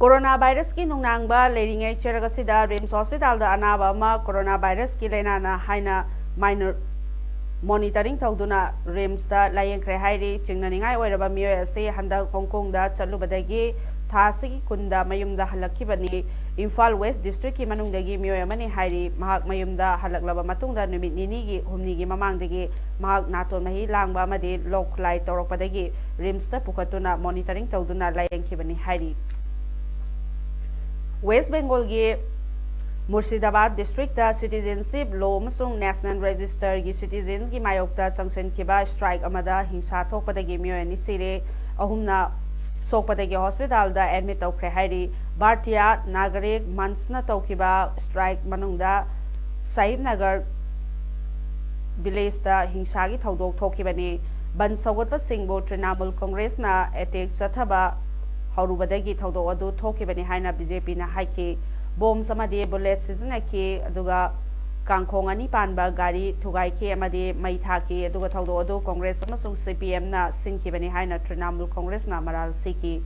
ꯀꯣꯔꯣꯅꯥ ꯚꯥꯏꯔꯁꯀꯤ ꯅꯨꯡꯅꯥꯡꯕ ꯂꯩꯔꯤꯉꯩ ꯆꯩꯔꯛ ꯑꯁꯤꯗ ꯔꯤꯝꯁ ꯍꯣꯁꯄꯤꯇꯥꯜꯗ ꯑꯅꯥꯕ ꯑꯃ ꯀꯣꯔꯣꯅꯥ ꯚꯥꯏꯔꯁꯀꯤ ꯂꯥꯏꯅꯥꯅ ꯍꯥꯏꯅ minor monitoring ꯇꯧꯗꯨꯅ ꯔꯤꯝꯁꯇ ꯂꯥꯌꯦꯡꯈ꯭ꯔꯦ ꯍꯥꯏꯔꯤ꯫ ꯆꯤꯡꯅꯅꯤꯡꯉꯥꯏ ꯑꯣꯏꯔꯕ ꯃꯤꯑꯣꯏ ꯑꯁꯤ ꯍꯟꯗꯛ ꯍꯣꯡꯀꯣꯡꯗ ꯆꯠꯂꯨꯕꯗꯒꯤ ꯊꯥ ꯑꯁꯤꯒꯤ ꯀꯨꯟꯗ ꯃꯌꯨꯝꯗ ꯍꯜꯂꯛꯈꯤꯕꯅꯤ꯫ ꯏꯝꯐꯥꯜ ꯋꯦꯁ ꯗꯤꯁꯇ꯭ꯔꯤꯛꯀꯤ ꯃꯅꯨꯡꯗꯒꯤ ꯃꯤꯑꯣꯏ ꯑꯃꯅꯤ ꯍꯥꯏꯔꯤ꯫ ꯃꯍꯥꯛ ꯃꯌꯨꯝꯗ ꯍꯜꯂꯛꯂꯕ ꯃꯇꯨꯡꯗ ꯅꯨꯃꯤꯠ ꯅꯤꯅꯤꯒꯤ ꯍꯨꯝꯅꯤꯒꯤ ꯃꯃꯥꯡꯗꯒꯤ ꯃꯍꯥꯛ ꯅꯥꯇꯣꯟ ꯃꯍꯤ ꯂꯥꯡꯕ ꯑꯃꯗꯤ ꯂꯣꯛ ꯈꯨꯂꯥꯏ ꯇꯧꯔꯛꯄꯗꯒꯤ ꯔꯤꯝꯁꯇ ꯄꯨꯈꯠꯇꯨꯅ monitoring ꯇꯧꯗꯨꯅ ꯂꯥꯌꯦꯡꯈꯤꯕꯅꯤ ꯍꯥꯏꯔꯤ꯫ ꯋꯦꯁ ꯕꯦꯡꯒꯣꯜꯒꯤ ꯃꯨꯔꯁꯤꯗꯥꯕꯥꯗ ꯗꯤꯁꯇ꯭ꯔꯤꯛꯇ citizenship law ꯑꯃꯁꯨꯡ national register ꯒꯤ citizens ꯀꯤ ꯃꯥꯌꯣꯛꯇ ꯆꯪꯁꯤꯟꯈꯤꯕ strike ꯑꯃꯗ ꯍꯤꯡꯁꯥ ꯊꯣꯛꯄꯗꯒꯤ ꯃꯤꯑꯣꯏ ꯑꯅꯤ ꯁꯤꯔꯦ, ꯑꯍꯨꯝꯅ ꯁꯣꯛꯄꯗꯒꯤ ꯍꯣꯁꯄꯤꯇꯥꯜꯗ admit ꯇꯧꯈ꯭ꯔꯦ ꯍꯥꯏꯔꯤ꯫ ꯚꯥꯔꯇꯤꯌꯥ ꯅꯥꯒꯔꯤꯛ ꯃꯟꯆꯅ ꯇꯧꯈꯤꯕ strike ꯃꯅꯨꯡꯗ ꯁꯍꯤꯕ ꯅꯒꯔ ꯚꯤꯂꯦꯖꯇ ꯍꯤꯡꯁꯥꯒꯤ ꯊꯧꯗꯣꯛ ꯊꯣꯛꯈꯤꯕꯅꯤ꯫ ꯕꯟ ꯁꯧꯒꯠꯄꯁꯤꯡꯕꯨ ꯇ꯭ꯔꯤꯅꯥꯃꯨꯜ ꯀꯣꯡꯒ꯭ꯔꯦꯁꯅ attack ꯆꯠꯊꯕ ꯍꯧꯔꯨꯕꯗꯒꯤ ꯊꯧꯗꯣꯛ ꯑꯗꯨ ꯊꯣꯛꯈꯤꯕꯅꯤ ꯍꯥꯏꯅ ꯕꯤ ꯖꯦ ꯄꯤꯅ ꯍꯥꯏꯈꯤ꯫ Bombs ꯑꯃꯗꯤ bullet ꯁꯤꯖꯤꯟꯅꯈꯤ, ꯑꯗꯨꯒ ꯀꯥꯡꯈꯣꯡ ꯑꯅꯤ ꯄꯥꯟꯕ ꯒꯥꯔꯤ ꯊꯨꯒꯥꯏꯈꯤ ꯑꯃꯗꯤ ꯃꯩ ꯊꯥꯈꯤ, ꯑꯗꯨꯒ ꯊꯧꯗꯣꯛ ꯑꯗꯨ ꯀꯣꯡꯒ꯭ꯔꯦꯁ ꯑꯃꯁꯨꯡ ꯁꯤ ꯄꯤ ꯑꯦꯝꯅ ꯁꯤꯟꯈꯤꯕꯅꯤ ꯍꯥꯏꯅ ꯇ꯭ꯔꯤꯅꯥꯃꯨꯜ ꯀꯣꯡꯒ꯭ꯔꯦꯁꯅ ꯃꯔꯥꯜ ꯁꯤꯈꯤ꯫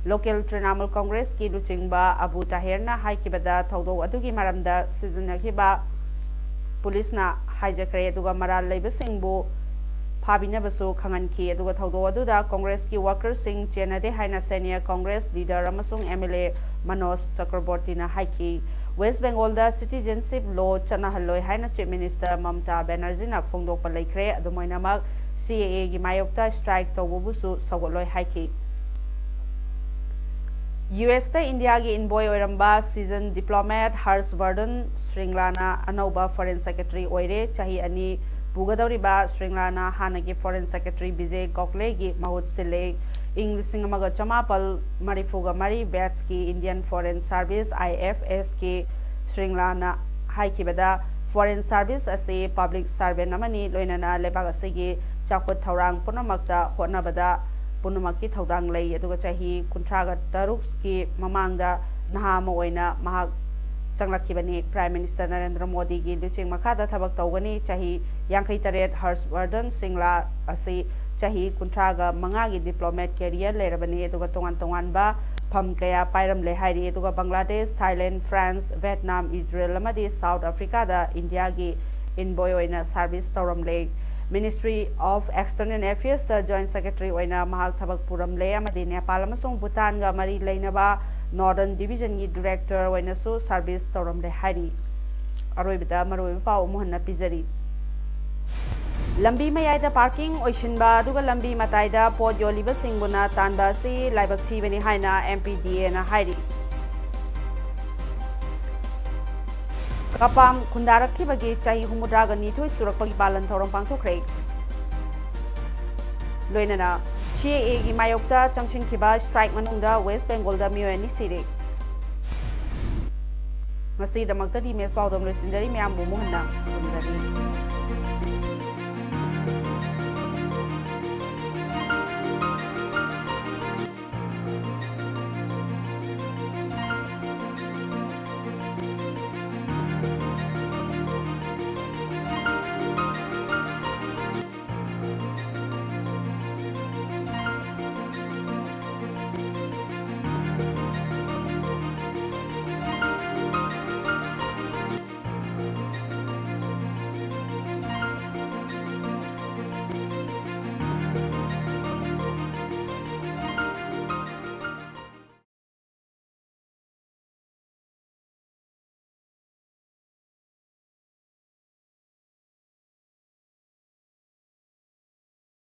Local ꯇ꯭ꯔꯤꯅꯥꯃꯨꯜ ꯀꯣꯡꯒ꯭ꯔꯦꯁꯀꯤ ꯂꯨꯆꯤꯡꯕ ꯑꯕꯨ ꯇꯥꯍꯤꯔꯅ ꯍꯥꯏꯈꯤꯕꯗ, ꯊꯧꯗꯣꯛ ꯑꯗꯨꯒꯤ ꯃꯔꯝꯗ ꯁꯤꯖꯤꯟꯅꯈꯤꯕ ꯄꯨꯂꯤꯁꯅ ꯍꯥꯏꯖꯈ꯭ꯔꯦ, ꯑꯗꯨꯒ ꯃꯔꯥꯜ ꯂꯩꯕꯁꯤꯡꯕꯨ ꯊꯥꯕꯤꯅꯕꯁꯨ ꯈꯪꯍꯟꯈꯤ꯫ ꯑꯗꯨꯒ ꯊꯧꯗꯣꯛ ꯑꯗꯨꯗ ꯀꯣꯡꯒ꯭ꯔꯦꯁꯀꯤ ꯋꯥꯔꯀꯔꯁꯤꯡ ꯆꯦꯟꯅꯗꯦ ꯍꯥꯏꯅ ꯁꯦꯅꯤꯌꯔ ꯀꯣꯡꯒ꯭ꯔꯦꯁ ꯂꯤꯗꯔ ꯑꯃꯁꯨꯡ ꯑꯦꯝ ꯑꯦꯜ ꯑꯦ ꯃꯅꯣꯖ ꯆꯀ꯭ꯔꯕꯣꯔꯇꯤꯅ ꯍꯥꯏꯈꯤ꯫ ꯋꯦꯁ ꯕꯦꯡꯒꯣꯜꯗ ꯁꯤꯇꯤꯖꯦꯟꯁꯤꯞ ꯂꯣ ꯆꯠꯅꯍꯜꯂꯣꯏ ꯍꯥꯏꯅ ꯆꯤꯐ ꯃꯤꯅꯤꯁꯇꯔ ꯃꯃꯇꯥ ꯕꯦꯅꯔꯖꯤꯅ ꯐꯣꯡꯗꯣꯛꯄ ꯂꯩꯈ꯭ꯔꯦ꯫ ꯑꯗꯨꯝ ꯑꯣꯏꯅꯃꯛ, ꯁꯤ ꯑꯦ ꯑꯦꯒꯤ ꯃꯥꯌꯣꯛꯇ ꯁ꯭ꯇ꯭ꯔꯥꯏꯛ ꯇꯧꯕꯕꯨꯁꯨ ꯁꯧꯒꯠꯂꯣꯏ ꯍꯥꯏꯈꯤ꯫ ꯌꯨ ꯑꯦꯁꯇ ꯏꯟꯗꯤꯌꯥꯒꯤ ꯏꯟꯚꯣꯏ ꯑꯣꯏꯔꯝꯕ ꯁꯤꯖꯟ ꯗꯤꯄ꯭ꯂꯣꯃꯦꯠ ꯍꯔꯁ ꯕꯔꯗꯟ ꯁ꯭ꯔꯤꯡꯂꯥꯅ ꯑꯅꯧꯕ ꯐꯣꯔꯦꯟ ꯁꯦꯀ꯭ꯔꯦꯇꯔꯤ ꯑꯣꯏꯔꯦ꯫ ꯆꯍꯤ ꯑꯅꯤ ꯄꯨꯒꯗꯧꯔꯤꯕ ꯁ꯭ꯔꯤꯡꯂꯥꯅ ꯍꯥꯟꯅꯒꯤ ꯐꯣꯔꯦꯟ ꯁꯦꯀ꯭ꯔꯦꯇꯔꯤ ꯕꯤꯖꯦ ꯒꯣꯈꯂꯦꯒꯤ ꯃꯍꯨꯠ ꯁꯤꯜꯂꯦ꯫ ꯏꯪ ꯂꯤꯁꯤꯡ ꯑꯃꯒ ꯆꯃꯥꯄꯜ ꯃꯔꯤꯐꯨꯒ ꯃꯔꯤ ꯕꯦꯠꯁꯀꯤ ꯏꯟꯗꯤꯌꯟ ꯐꯣꯔꯦꯟ ꯁꯥꯔꯚꯤꯁ, ꯑꯥꯏ ꯑꯦꯐ ꯑꯦꯁꯀꯤ ꯁ꯭ꯔꯤꯡꯂꯥꯅ ꯍꯥꯏꯈꯤꯕꯗ, ꯐꯣꯔꯦꯟ ꯁꯥꯔꯚꯤꯁ ꯑꯁꯤ ꯄꯕ꯭ꯂꯤꯛ ꯁꯥꯔꯚꯦꯟ ꯑꯃꯅꯤ, ꯂꯣꯏꯅꯅ ꯂꯩꯕꯥꯛ ꯑꯁꯤꯒꯤ ꯆꯥꯎꯈꯠ ꯊꯧꯔꯥꯡ ꯄꯨꯝꯅꯃꯛꯇ ꯍꯣꯠꯅꯕꯗ ꯄꯨꯝꯅꯃꯛꯀꯤ ꯊꯧꯗꯥꯡ ꯂꯩ꯫ ꯑꯗꯨꯒ ꯆꯍꯤ ꯀꯨꯟꯊ꯭ꯔꯥꯒ ꯇꯔꯨꯛꯀꯤ ꯃꯃꯥꯡꯗ ꯅꯍꯥ ꯑꯃ ꯑꯣꯏꯅ ꯃꯍꯥꯛ ꯆꯪꯂꯛꯈꯤꯕꯅꯤ꯫ ꯄ꯭ꯔꯥꯏꯝ ꯃꯤꯅꯤꯁꯇꯔ ꯅꯔꯦꯟꯗ꯭ꯔ ꯃꯣꯗꯤꯒꯤ ꯂꯨꯆꯤꯡ ꯃꯈꯥꯗ ꯊꯕꯛ ꯇꯧꯒꯅꯤ꯫ ꯆꯍꯤ ꯌꯥꯡꯈꯩ ꯇꯔꯦꯠ ꯍꯔꯁ ꯕꯔꯗꯟ ꯁꯤꯡꯂꯥ ꯑꯁꯤ ꯆꯍꯤ ꯀꯨꯟꯊ꯭ꯔꯥꯒ ꯃꯉꯥꯒꯤ ꯗꯤꯄ꯭ꯂꯣꯃꯦꯠ ꯀꯦꯔꯤꯌꯔ ꯂꯩꯔꯕꯅꯤ, ꯑꯗꯨꯒ ꯇꯣꯉꯥꯟ ꯇꯣꯉꯥꯟꯕ ꯐꯝ ꯀꯌꯥ ꯄꯥꯏꯔꯝꯂꯦ ꯍꯥꯏꯔꯤ꯫ ꯑꯗꯨꯒ Bangladesh, Thailand, France, Vietnam, Israel ꯑꯃꯗꯤ ꯁꯥꯎꯠ ꯑꯐ꯭ꯔꯤꯀꯥꯗ ꯏꯟꯗꯤꯌꯥꯒꯤ ꯏꯟꯚꯣꯏ ꯑꯣꯏꯅ ꯁꯥꯔꯚꯤꯁ ꯇꯧꯔꯝꯂꯦ꯫ ꯃꯤꯅꯤꯁꯇ꯭ꯔꯤ ꯑꯣꯐ ꯑꯦꯛꯁꯇꯔꯅꯦꯜ ꯑꯦꯐꯤꯌꯔꯁꯇ ꯖꯣꯏꯟꯠ ꯁꯦꯀ꯭ꯔꯦꯇꯔꯤ ꯑꯣꯏꯅ ꯃꯍꯥꯛ ꯊꯕꯛ ꯄꯨꯔꯝꯂꯦ ꯑꯃꯗꯤ ꯅꯦꯄꯥꯜ ꯑꯃꯁꯨꯡ ꯚꯨꯇꯥꯟꯒ ꯃꯔꯤ ꯂꯩꯅꯕ ꯅꯣꯔꯗꯔꯟ ꯗꯤꯕꯤꯖꯟꯒꯤ ꯗꯤꯔꯦꯛꯇꯔ ꯑꯣꯏꯅꯁꯨ ꯁꯥꯔꯚꯤꯁ ꯇꯧꯔꯝꯂꯦ ꯍꯥꯏꯔꯤ꯫ ꯑꯔꯣꯏꯕꯗ ꯃꯔꯨꯑꯣꯏꯕ ꯄꯥꯎ ꯑꯃꯨꯛ ꯍꯟꯅ ꯄꯤꯖꯔꯤ꯫ ꯂꯝꯕꯤ ꯃꯌꯥꯏꯗ ꯄꯥꯔꯀꯤꯡ ꯑꯣꯏꯁꯤꯟꯕ ꯑꯗꯨꯒ ꯂꯝꯕꯤ ꯃꯇꯥꯏꯗ ꯄꯣꯠ ꯌꯣꯜꯂꯤꯕꯁꯤꯡꯕꯨꯅ ꯇꯥꯟꯕ ꯑꯁꯤ ꯂꯥꯏꯕꯛ ꯊꯤꯕꯅꯤ ꯍꯥꯏꯅ ꯑꯦꯝ ꯄꯤ ꯗꯤ ꯑꯦꯅ ꯍꯥꯏꯔꯤ꯫ ꯀꯄꯥꯝ ꯈꯨꯟꯗꯥꯔꯛꯈꯤꯕꯒꯤ ꯆꯍꯤ ꯍꯨꯝꯐꯨꯇꯔꯥꯒ ꯅꯤꯊꯣꯏ ꯁꯨꯔꯛꯄꯒꯤ ꯄꯥꯂꯟ ꯊꯧꯔꯝ ꯄꯥꯡꯊꯣꯛꯈ꯭ꯔꯦ꯫ ꯂꯣꯏꯅꯅ ꯁꯤ ꯑꯦ ꯑꯦꯒꯤ ꯃꯥꯌꯣꯛꯇ ꯆꯪꯁꯤꯟꯈꯤꯕ ꯁ꯭ꯇ꯭ꯔꯥꯏꯛ ꯃꯅꯨꯡꯗ ꯋꯦꯁ ꯕꯦꯡꯒꯣꯜꯗ ꯃꯤꯑꯣꯏ ꯑꯅꯤ ꯁꯤꯔꯦ꯫ ꯉꯁꯤꯒꯤꯗꯃꯛꯇꯗꯤ ꯃꯦꯁ ꯄꯥꯎꯗꯝ ꯂꯣꯏꯁꯤꯟꯖꯔꯤ꯫ ꯃꯌꯥꯝꯕꯨ ꯑꯃꯨꯛ ꯍꯟꯅ ꯈꯨꯔꯨꯝꯖꯔꯤ꯫